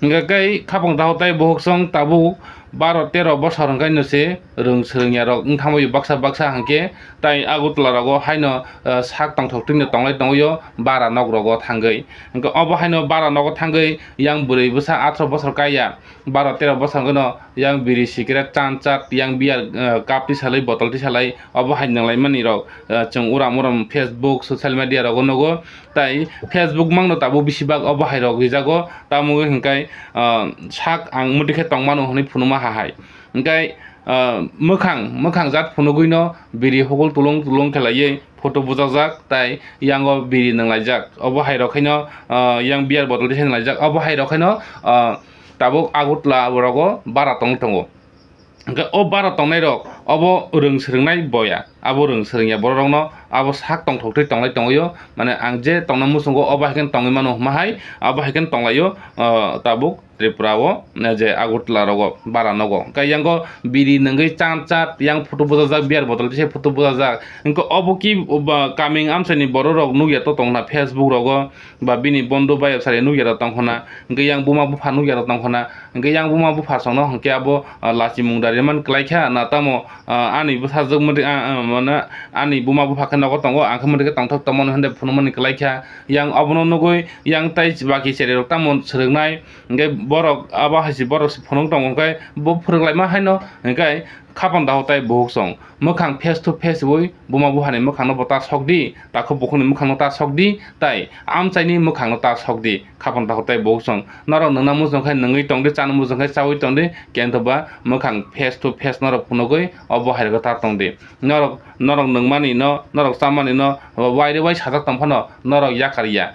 Hwnkhe kei khapang dao tai buhuk song tabuk baro tero bosor hwnkhe no se rwng swrwngya rok wng thangbaio baksa baksa hwnkhe, tai Agartala rogo haino, ah, sak tongthok twino tonglai tongbaio bara nok rogo thangwi. Hwnkhe obo haino bara nogo thangwi yang bwrwi bwsa atharo bosor kaiya. Baro tero bosor gano yang biri cigarette chan chat, yang beer, eh, cup tisalai, botol tisalai, obo hai nanglaimani rok, eh, chwng uram uram Facebook, social media rogo nugo. Tai Facebook mangno tabuk bisi bak obo hai rok rijago, tamo wngkhe hwnkhe, eh, sak ang muti khe tongmano hwnwi phunukma ha hai. Hwnkhe, eh, mwkhang, mwkhang jat phunugwino biri hukul tulung tulung khe laiwi photo bujakjak, tai yango biri nanglaijak. Obo hai rok khaino, eh, yang beer botol tisa nanglaijak. Obo hai rok khaino, eh, tabuk Agartala rogo bara tongwi tongo. Hwnkhe o bara tongnai rok obo rwng swrwngnai boya, abo rwng swrwngya borok rokno abo sak tongthok twi tonglai tongwi o, mane ang je tongna muchungo obo hai khe tongwi mano hwnma hai, abo hai khe tonglaio, ah, tabuk Tripura o, eh, je Agartala rogo, bara nogo. Hwnkhe yango biri nwngwi chat chat, yang photo bujajak, beer bottle tisa photo bujajak. Hwnkhe obo ki, ba, kaming amchaini borok rok nukya to tongna Facebook rogo, ba bini bondo bai sari nukya to tongkhona. Hwnkhe yang buma bupha nukya to tongkhona. Hwnkhe yang buma bupha songno hwnkhe abo, ah, lachimung da rimani kwlaikha, na tamo, ah, ani bwsajwk mwdwi, ah, ah, mane ani buma bupha khe nogo tongo, ang khe mwdwi khe tongthok tongmani hwnde phunukmani kwlaikha. Yang obono nugwi yang tai baki chererok tamo swrwngnai, hwnkhe borok abo hai se borok se phunuk tongo, hwnkhe bo phwrwnglaima haino, hwnkhe khapang daho tai buhuk song mwkhang face to face wi buma buphani mwkhangno bo ta sokdi, takhuk bukhukni mwkhangno ta sokdi, tai amchaini mwkhangno ta sokdi, khapang daho tai buhuk song. Norok nwngna muchung khe nwngwi tongdi, chana muchung khe chaui tongdi, kenthoba mwkhang face to face norok phunugwi obo hai rwgwi ta tongdi. Norok, norok nwngmani no, norok chamani no, waire wai sajak tong phano norok yakar ya.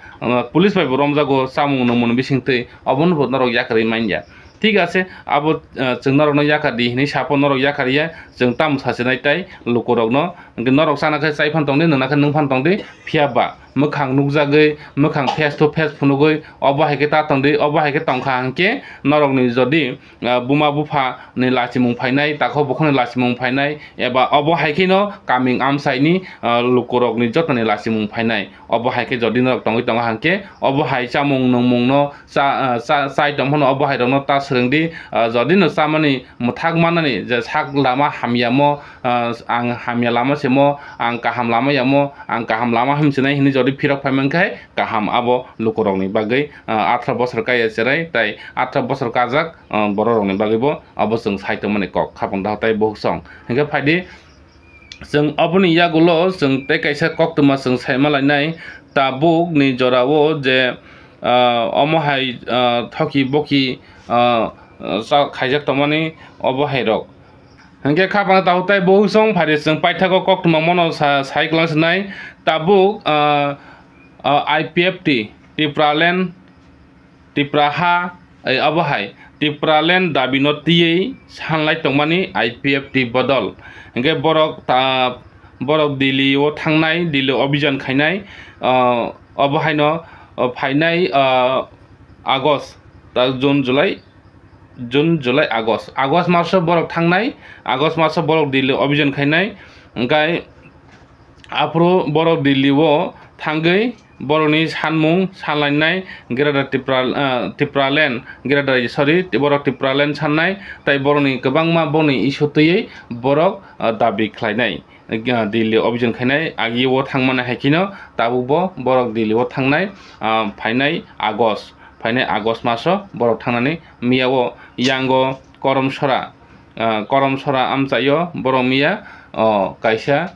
Police bai bo romjago chamung nwngmung bising twi, obono bo norok yakarwi man ya. Thik ase, abo, eh, chwng norokno yakar di hinwi sapo norok yakar ya, chwng tamo sachinai tai lukurokno. Hwnkhe norok chana khe chai phan tongdi, nwngna khe nwng phan tongdi, phiya ba mwkhang nukjagwi, mwkhang face to face phunugwi, obo hai khe ta tongdi, obo hai khe tongkha hwnkhe norokni jodi ah, buma bupha ni lachimung phainai, takhuk bukhukni lachimung phainai, eba obo hai kheno kaming amchaini, ah, lukurokni jotoni lachimung phainai. Obo hai khe jodi norok tongwi tongo hwnkhe, obo hai chamung nwngmungno cha-, ah, cha-, chai tong phano obo hai rokno ta swrwngdi, ah, jodi no chamani mwthak manani je sak lama hamyamo, ah, ang hamya lama semo, ang kaham lama yamo, ang kaham lama hamsinai hinwi jodi phirok phaimankhe kaham abo lukurokni bagwi, ah, atharo bosor kaiya cherai tai atharo bosor kajak, ah, bororokni bagwibo abo chwng sai tongmani kok khapang daho tai buhuk song. Hinkhe phaidi chwng oboni yagulo chwng tei kaisa koktwma chwng saima lainai tabukni jorao je, ah, omo hai, ah, thoki boki, ah, sa-, khaijak tongmani obo hai rok. Hinkhe khapang daho tai buhuk song phaidi chwng paithago koktwma mono sa-, sai kwlang sinai tabuk, ah, ah, I P F T, Tipraland, Tipra ha, eh, abo hai Tipraland dabino twiwi sanlai tongmani I P F T bodol. Hinkhe borok ta, borok Delhi o thangnai, Delhi obhijan khainai, ah, obo haino, ah, phainai, ah, August, ta June, July, June, July, August, August maso borok thangnai, August maso borok Delhi obhijan khainai, hinkhe aphuru borok Delhi o thangwi borokni sanmung sanlainai Greater Tipra, ah, Tipraland, Greater, sorry, borok Tipraland sannai, tai borokni kwbangma boni issue twiwi borok, ah, dabi khlainai, ah, Delhi obhijan khainai, agi o thangmani hai kheno tabukbo borok Delhi o thangnai, ah, phainai August, phainai August maso borok thangnani miya o yango Korom Sora, ah, Korom Sora amchaio borok miya, oh, kaisa,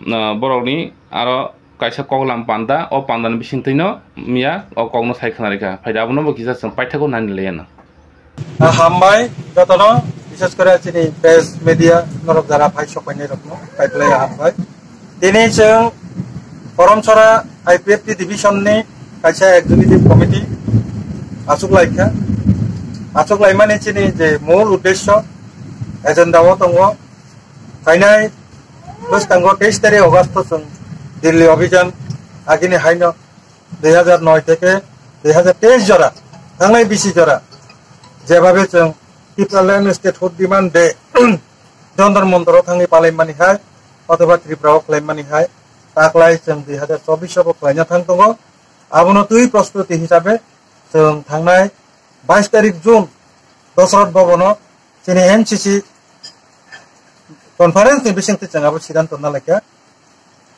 ah, borokni aro kaisa koklam panda, o pandani bisingtwino miya o kokno sai khwnarikha. Phaidi abono bo kisa chwng paithago nani laiya nang. Ah, hambai jotono, bishes kore chini press media norok jara phai sokpainai rokno, paiplai hambai. Tini chwng Korom Sora I P F T division ni kaisa executive committee achuk laikha. Achuk laimani chini je mul uddesho, agenda o tongo. Phainai bwskango teis tarik August o chwng Delhi obhijan agini haino dui hajar noi theke dui hajar teis jora, thangnai bisi jora, jebabe chwng Tipraland Statehood Demand Day Jantar Mantar o thangwi palaimani hai, othoba Tripura o khlaimani hai, taklai chwng dui hajar chobbish o bo khlaina thang tongo. Abono twi prostuti hisabe chwng thangnai bais tarik June Dosrot Bhavan o chini N C C conference ni bisingtwi chwng abo sidanto nalaikha.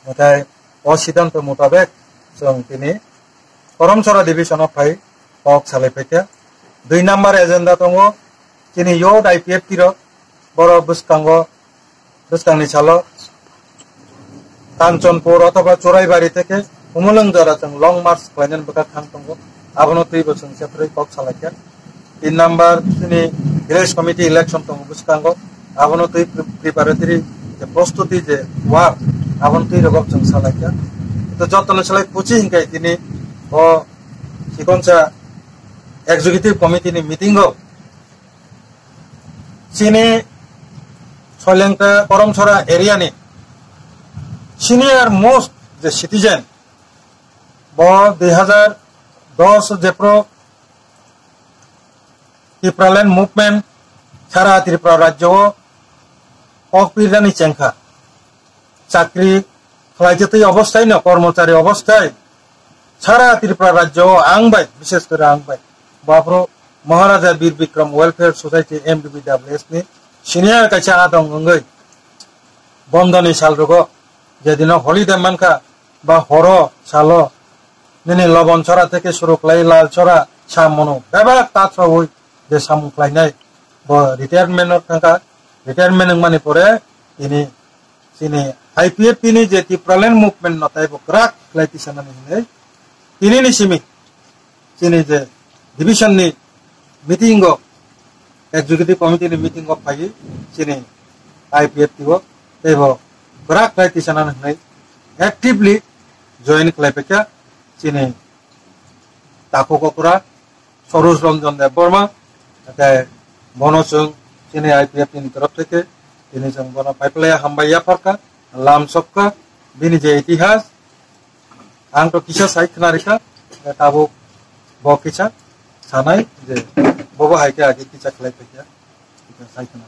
Nathai o sidanto mutabek chwng tini Korom Sora division o phai kok salai phaikha. Dui number agenda tongo chini youth I P F T rok, borok bwskango bwskangni salo Kanchanpur othoba Churaibari theke Humulwng jora chwng long march khlainani bwkha thang tongo. Abono twibo chwng separate kok salaikha. Tin number chini village committee election tongo bwskango. Abono twi pre-, preparatory je prostuti je work, abono twi rwgok chwng salaikha. To jotono salai kuchi hinkai tini o chikonsa executive committee ni meeting o chini Soilengta Korom Sora area ni senior most je citizen, bo dui hajar dos jephru Tipraland movement sara Tripura rajyo o kok pirnani chengkha. Chakri khlaijatwi obosthai no, kormochari obosthai sara Tripura rajyo o ang bai, bishes kore ang bai, bo aphuru Maharaja Bir Bikram Welfare Society, M B B W S ni senior kaisa adong wngwi bondoni sal rogo, jedino holiday mankha, ba horo salo nini Lobon Chora theke suru khlai Lal Chora, Samunu bebak tathrowi je samung khlainai, bo retirement o thangkha. Retirement wngmani pore tini chini I P F T ni je Tipraland movement no taibo kwrak khlai tisanani hinwi tini ni simi chini je division ni meeting o, executive committee ni meeting o phaiwi chini I P F T o teibo kwrak khlai tisanani hinwi actively join khlai paikha chini takhuk okra Saroj Ranjan Debbarma, tei bono chwng chini I P F T ni torof theke tini chwng bono paiplaya hambai yapharkha, lam sokha, bini je itihas, ang to kisa sai khna rikha, tabuk bo kisa sanai je bobo hai khe age kisa khlai paikha, kisa sai khna.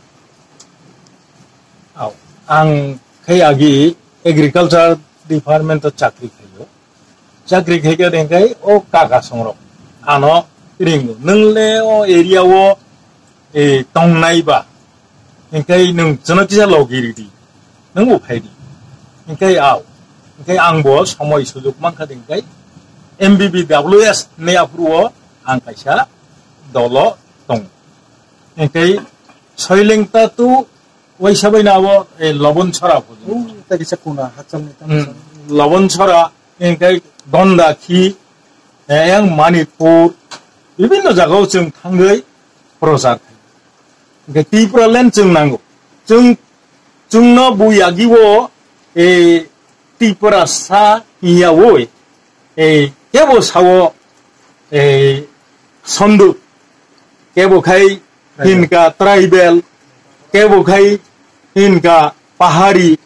Au, ang khai agi agriculture department o chakri khaio. Chakri khaikhe hingkhai o kaka songrok ano ringo. Nwng le o area o, e, tongnai ba, hingkhai nwng chwngno kisa logi ridi, nwng bo phaidi. Hingkhai au, hingkhai ang bo somoi sujuk mankha de, hingkhai M B B W S ni aphuru o ang kaisa dolo tongo. Hingkhai Soileng ta tu waisa bai na abo, e, Lobon Chora pho. O, ta kisa kuna hachal ni tamo Hmm, sa. Lobon Chora, hingkhai Gonda khi, e, yang Manipur, bibinno jaga o chwng thangwi prochar khai. Hingkhai Tipraland chwng nango. Chwng, chwngno bui agi o, e, Tiprasa hinya oi, e, kebo sao, e, sondu, kebo khai Tribal. Hinka tribal, kebo khai hinka pahari,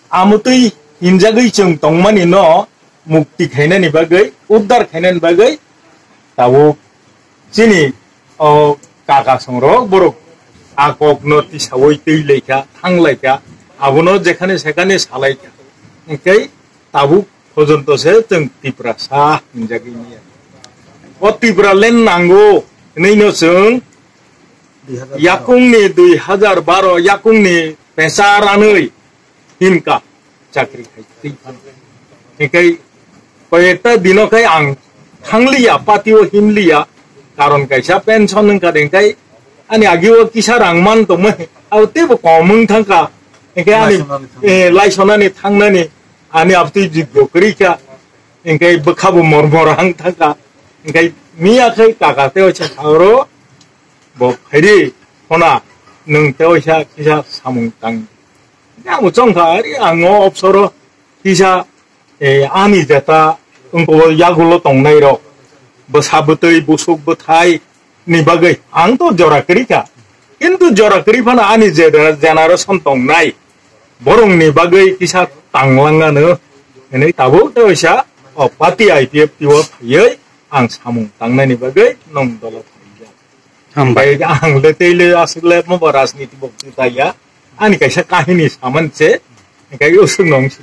amotwi hinjagwi chwng tongmani no mukti khainani bagwi, uddar khainani bagwi tabuk chini o kaka songrok borok a kokno tisawi twi laikha, thang laikha, abono jekhane sekhane salaikha. Hingkhai tabuk pojonto se chwng Tiprasa hinjagwi maya. O Tipraland nango hwnwi no chwng yakungni dui hajar baro yakungni pesa ranwi hinka chakri khai twi phano. Hingkhai koyekta dino khai ang thangliya, patio himliya, karon kaisa pension wngkha de, hingkhai ani agio kisa rang man tongmani, abo teibo kom wng thangkha. Hingkhai ani, laisonani thang- eh, laisonani thangnani ani abtwi jiggo kwrwikha, hingkhai bwkhabo mor mor hang thangkha. Hingkhai miya khai kaka tei oisa saoro bo phaidi, khona nwng tei oisa kisa samung tang. Hingkhai ang bo chongkha, ari ang o opsoro kisa, eh, ani jeta wngkho yagulo tongnairok, bwsa bwtwi, busuk bwthai ni bagwi ang to jora kwrwi kha, kintu jora kwrwi phano ani je generation tongnai borokni bagwi kisa tanglangano hwnwi tabuk tei oisa o party I P F T o phaiwi ang samung tangnaini bagwi nwng dolo phaijak. Hambai. Bai ang le tei le aswk le mo bo rajniti bo taya. Ani kaisa kahini saman se, hingkhai usuk nong si.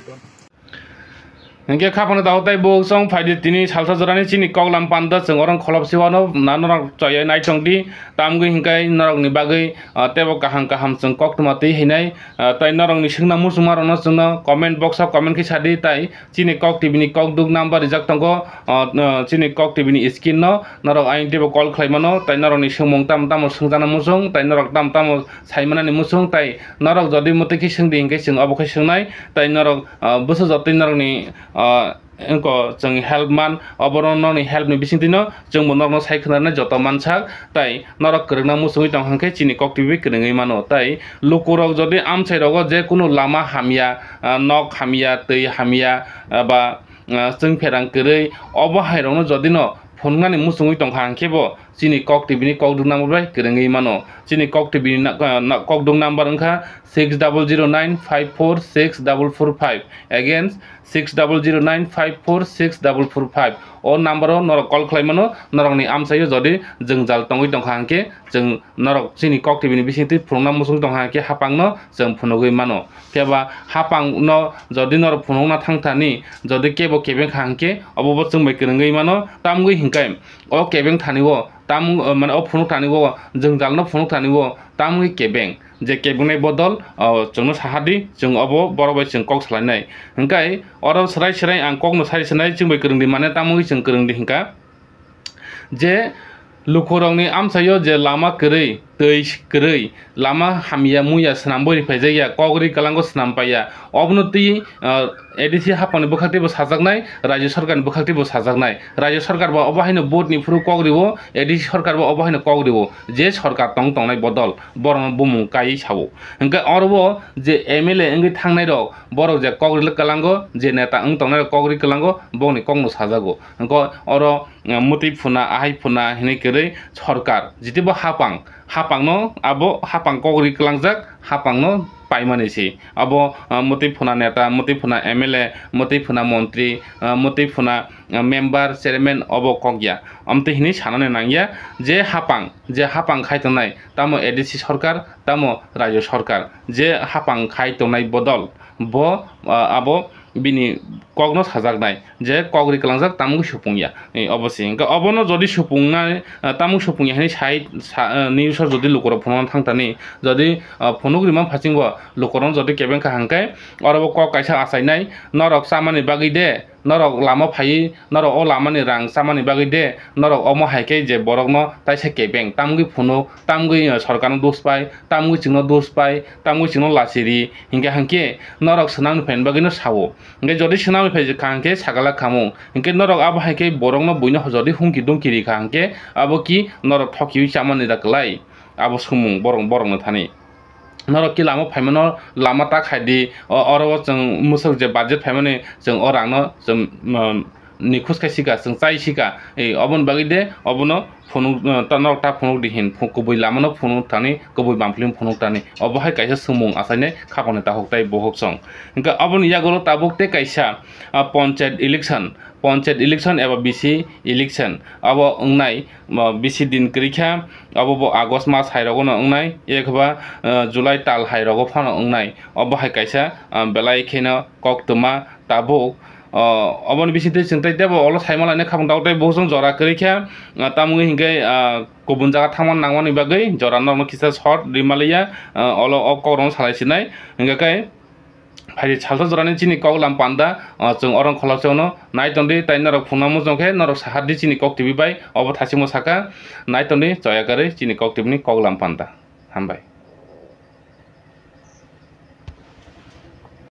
Hingkhe kha phano daho tei bo chwng phai di tini salsa jorani chini kok lam panda chwng oro kholop se wano na norok chaya nai tong di. Tamgwi hingkhe norokni bagwi, ah, teibo kaham kaham chwng koktwma twi hinai, ah, tei norokni swngna muchungmarokno chwngno comment box o comment khe sa di tei chini Kok T V ni kok duk number rijak tongo, ah, ah, chini Kok T V ni screen no norok ayang teibo call khlai mano tei norokni swngmung tamo tamo swngjakna muchung tei norok tamo tamo saimanani muchung tei norok jodi mwtwi khe swng di hinkhe chwng obo khe swngnai tei norok, ah, bwsa jotoi norokni, ah, wngko chwng help man, oborok norokni help ni bisingtwino chwngbo norokno sai khwnarnai joto mansak tei norok kwrwngna muchungwi tong hinkhe chini Kok T V kwrwngwi mano. Tei lukurok jodi amchai rogo je kunu lama hamya, ah, nok hamya, twi hamya, ah, ba, ah, chwng pherang kwrwi obo hai rokno jodino phunuknani muchungwi tongkha hinkhe bo chini Kok T V ni kokduk number bai kwrwngwi mano. Chini Kok T V ni na-, na-, kokduk number wngkha six double zero nine five four six double four five. Again, six double zero nine five four six double four five. O number o norok call khlai mano, norokni amchaio jodi jwngjal tongwi tongkha hwnkhe, chwng norok chini Kok T V ni bisingtwi phunukna muchung tongkha hwnkhe haphangno chwng phunugwi mano. Phiya ba haphangno jodi norok phunukna thang thani, jodi kebo kebeng kha hwnkhe, obo bo chwng bai kwrwngwi mano, tamgwi hwnkhe o kebeng thani o tam, mane o phunuk thani o jwngjalno phunuk thani o tamgwi kebeng, je kebengnai bodol, o, chwngno saha di, chwng obo borok bai chwng kok salainai. Hwnkhe oro swrai swrai ang kokno sai sanai, chwng bai kwrwng di mane tamgwi chwng kwrwng di hwnkha. Je lukurokni amchaio je lama kwrwi, twi kwrwi, lama hamya muya swnambwi riphaijak ya, kok ri kwlango swnam paiya, obono twi, ah, A D C haphangni bwkhaktwi bo sajaknai, Rajya Sarkarni bwkhaktwi bo sajaknai. Rajya Sarkar bo obo haino vote ni phuru kok rio, A D C Sarkar bo obo haino kok rio, je sarkar tong tongnai bodol, borokno bumung kaiwi sao. Hwnkhe oro bo je M L A wngwi thangnai rok, borok je kok ri kwlango, je neta wng tongnai rok kok ri kwlango, bokni kokno sajago. Hwnkhe oro, ah, mwtwi phuna, ahai phuna hinwi kwrwi sarkar, jiti bo haphang, haphangno abo haphang kok ri kwlangjak, haphangno paimani se. Abo, ah, mwtwi phuna neta, mwtwi phuna M L A, mwtwi phuna montri, ah, mwtwi phuna, ah, member, chairman obo kok ya. Amtwi hinwi sanani nangya je haphang, je haphang khai tongnai, tamo A D C sarkar, tamo Rajya Sarkar, je haphang khai tongnai bodol, bo, ah, abo bini kokno sajaknai je kok ri kwlangjak tamungwi supung ya. Eh, obo se. Hwnkhe obono jodi supung nai, ah, tamung supung ya hinwi sai, sa, ah, news o jodi lukurok phunukna thang thani, jodi, ah, phunuk rima phaising bo lukurokno jodi kebeng kha hwnkhe, oro bo kok kaisa achainai, norok chamani bagwi de, norok lama phaiwi, norok o lamani rang chamani bagwi de, norok omo hai khe je borokno taisa kebeng, tamgwi phunuk, tamgwi, ah, sorkarno dos pai, tamgwi chwngno dos pai, tamgwi chwngno lachiri, hwnkhe hwnkhe norok swnamni phaini bagwino sao. Hwnkhe jodi swnamni phai kha hwnkhe sagala khamung, hwnkhe norok abo hai khe borokno buino jodi humki dumki ri kha hwnkhe abo ki norok thokiwi chamani da kwlai? Abo swngmung borok, borokno thani. Norok ki lama phaimano lama ta khai di, o-, oro o chwng mwswk je budget phaimani chwng o rangno chwng, um, nikhus khai sika, chwng chai sika, e, oboni bagwi de obono phunuk, uh, ta norok ta phunuk di hin, phu-, kubui lamano phunuk thani, kubui bamphlim phunuk thani. Obo hai kaisa swngmung achainai khapangni takhuk tai bukhuk song. Hwnkhe aboni yagulo tabuk tei kaisa, uh, panchayat election, panchayat election eba B C election abo wngnai, uh, bisi din kwrwi kha, abo bo August mas hai rogo no wngnai, ekheba, uh, July tal hai rogo phano wngnai. Obo hai kaisa, uh, belai kheno koktwma tabuk, uh, oboni bisingtwi chwng tei tebo olo saima lainai khapang tabuk tei bukhuk song jora kwrwi kha, uh, tamoni hinkhe, uh, kubun jaga thangma nangmani bagwi jora norokno kisa short ri maliya, uh, olo o kokrokno salai sinai. Hingkhe khe phaidi salsa jorani chini koklam panda, uh, chwng oro kholoksano nai tongdi, tei norok phunukna muchung khe norok sahardi chini Kok T V bai, obo thasingmo saka, nai tongdi choya kwrwi chini Kok T V ni koklam panda. Hambai.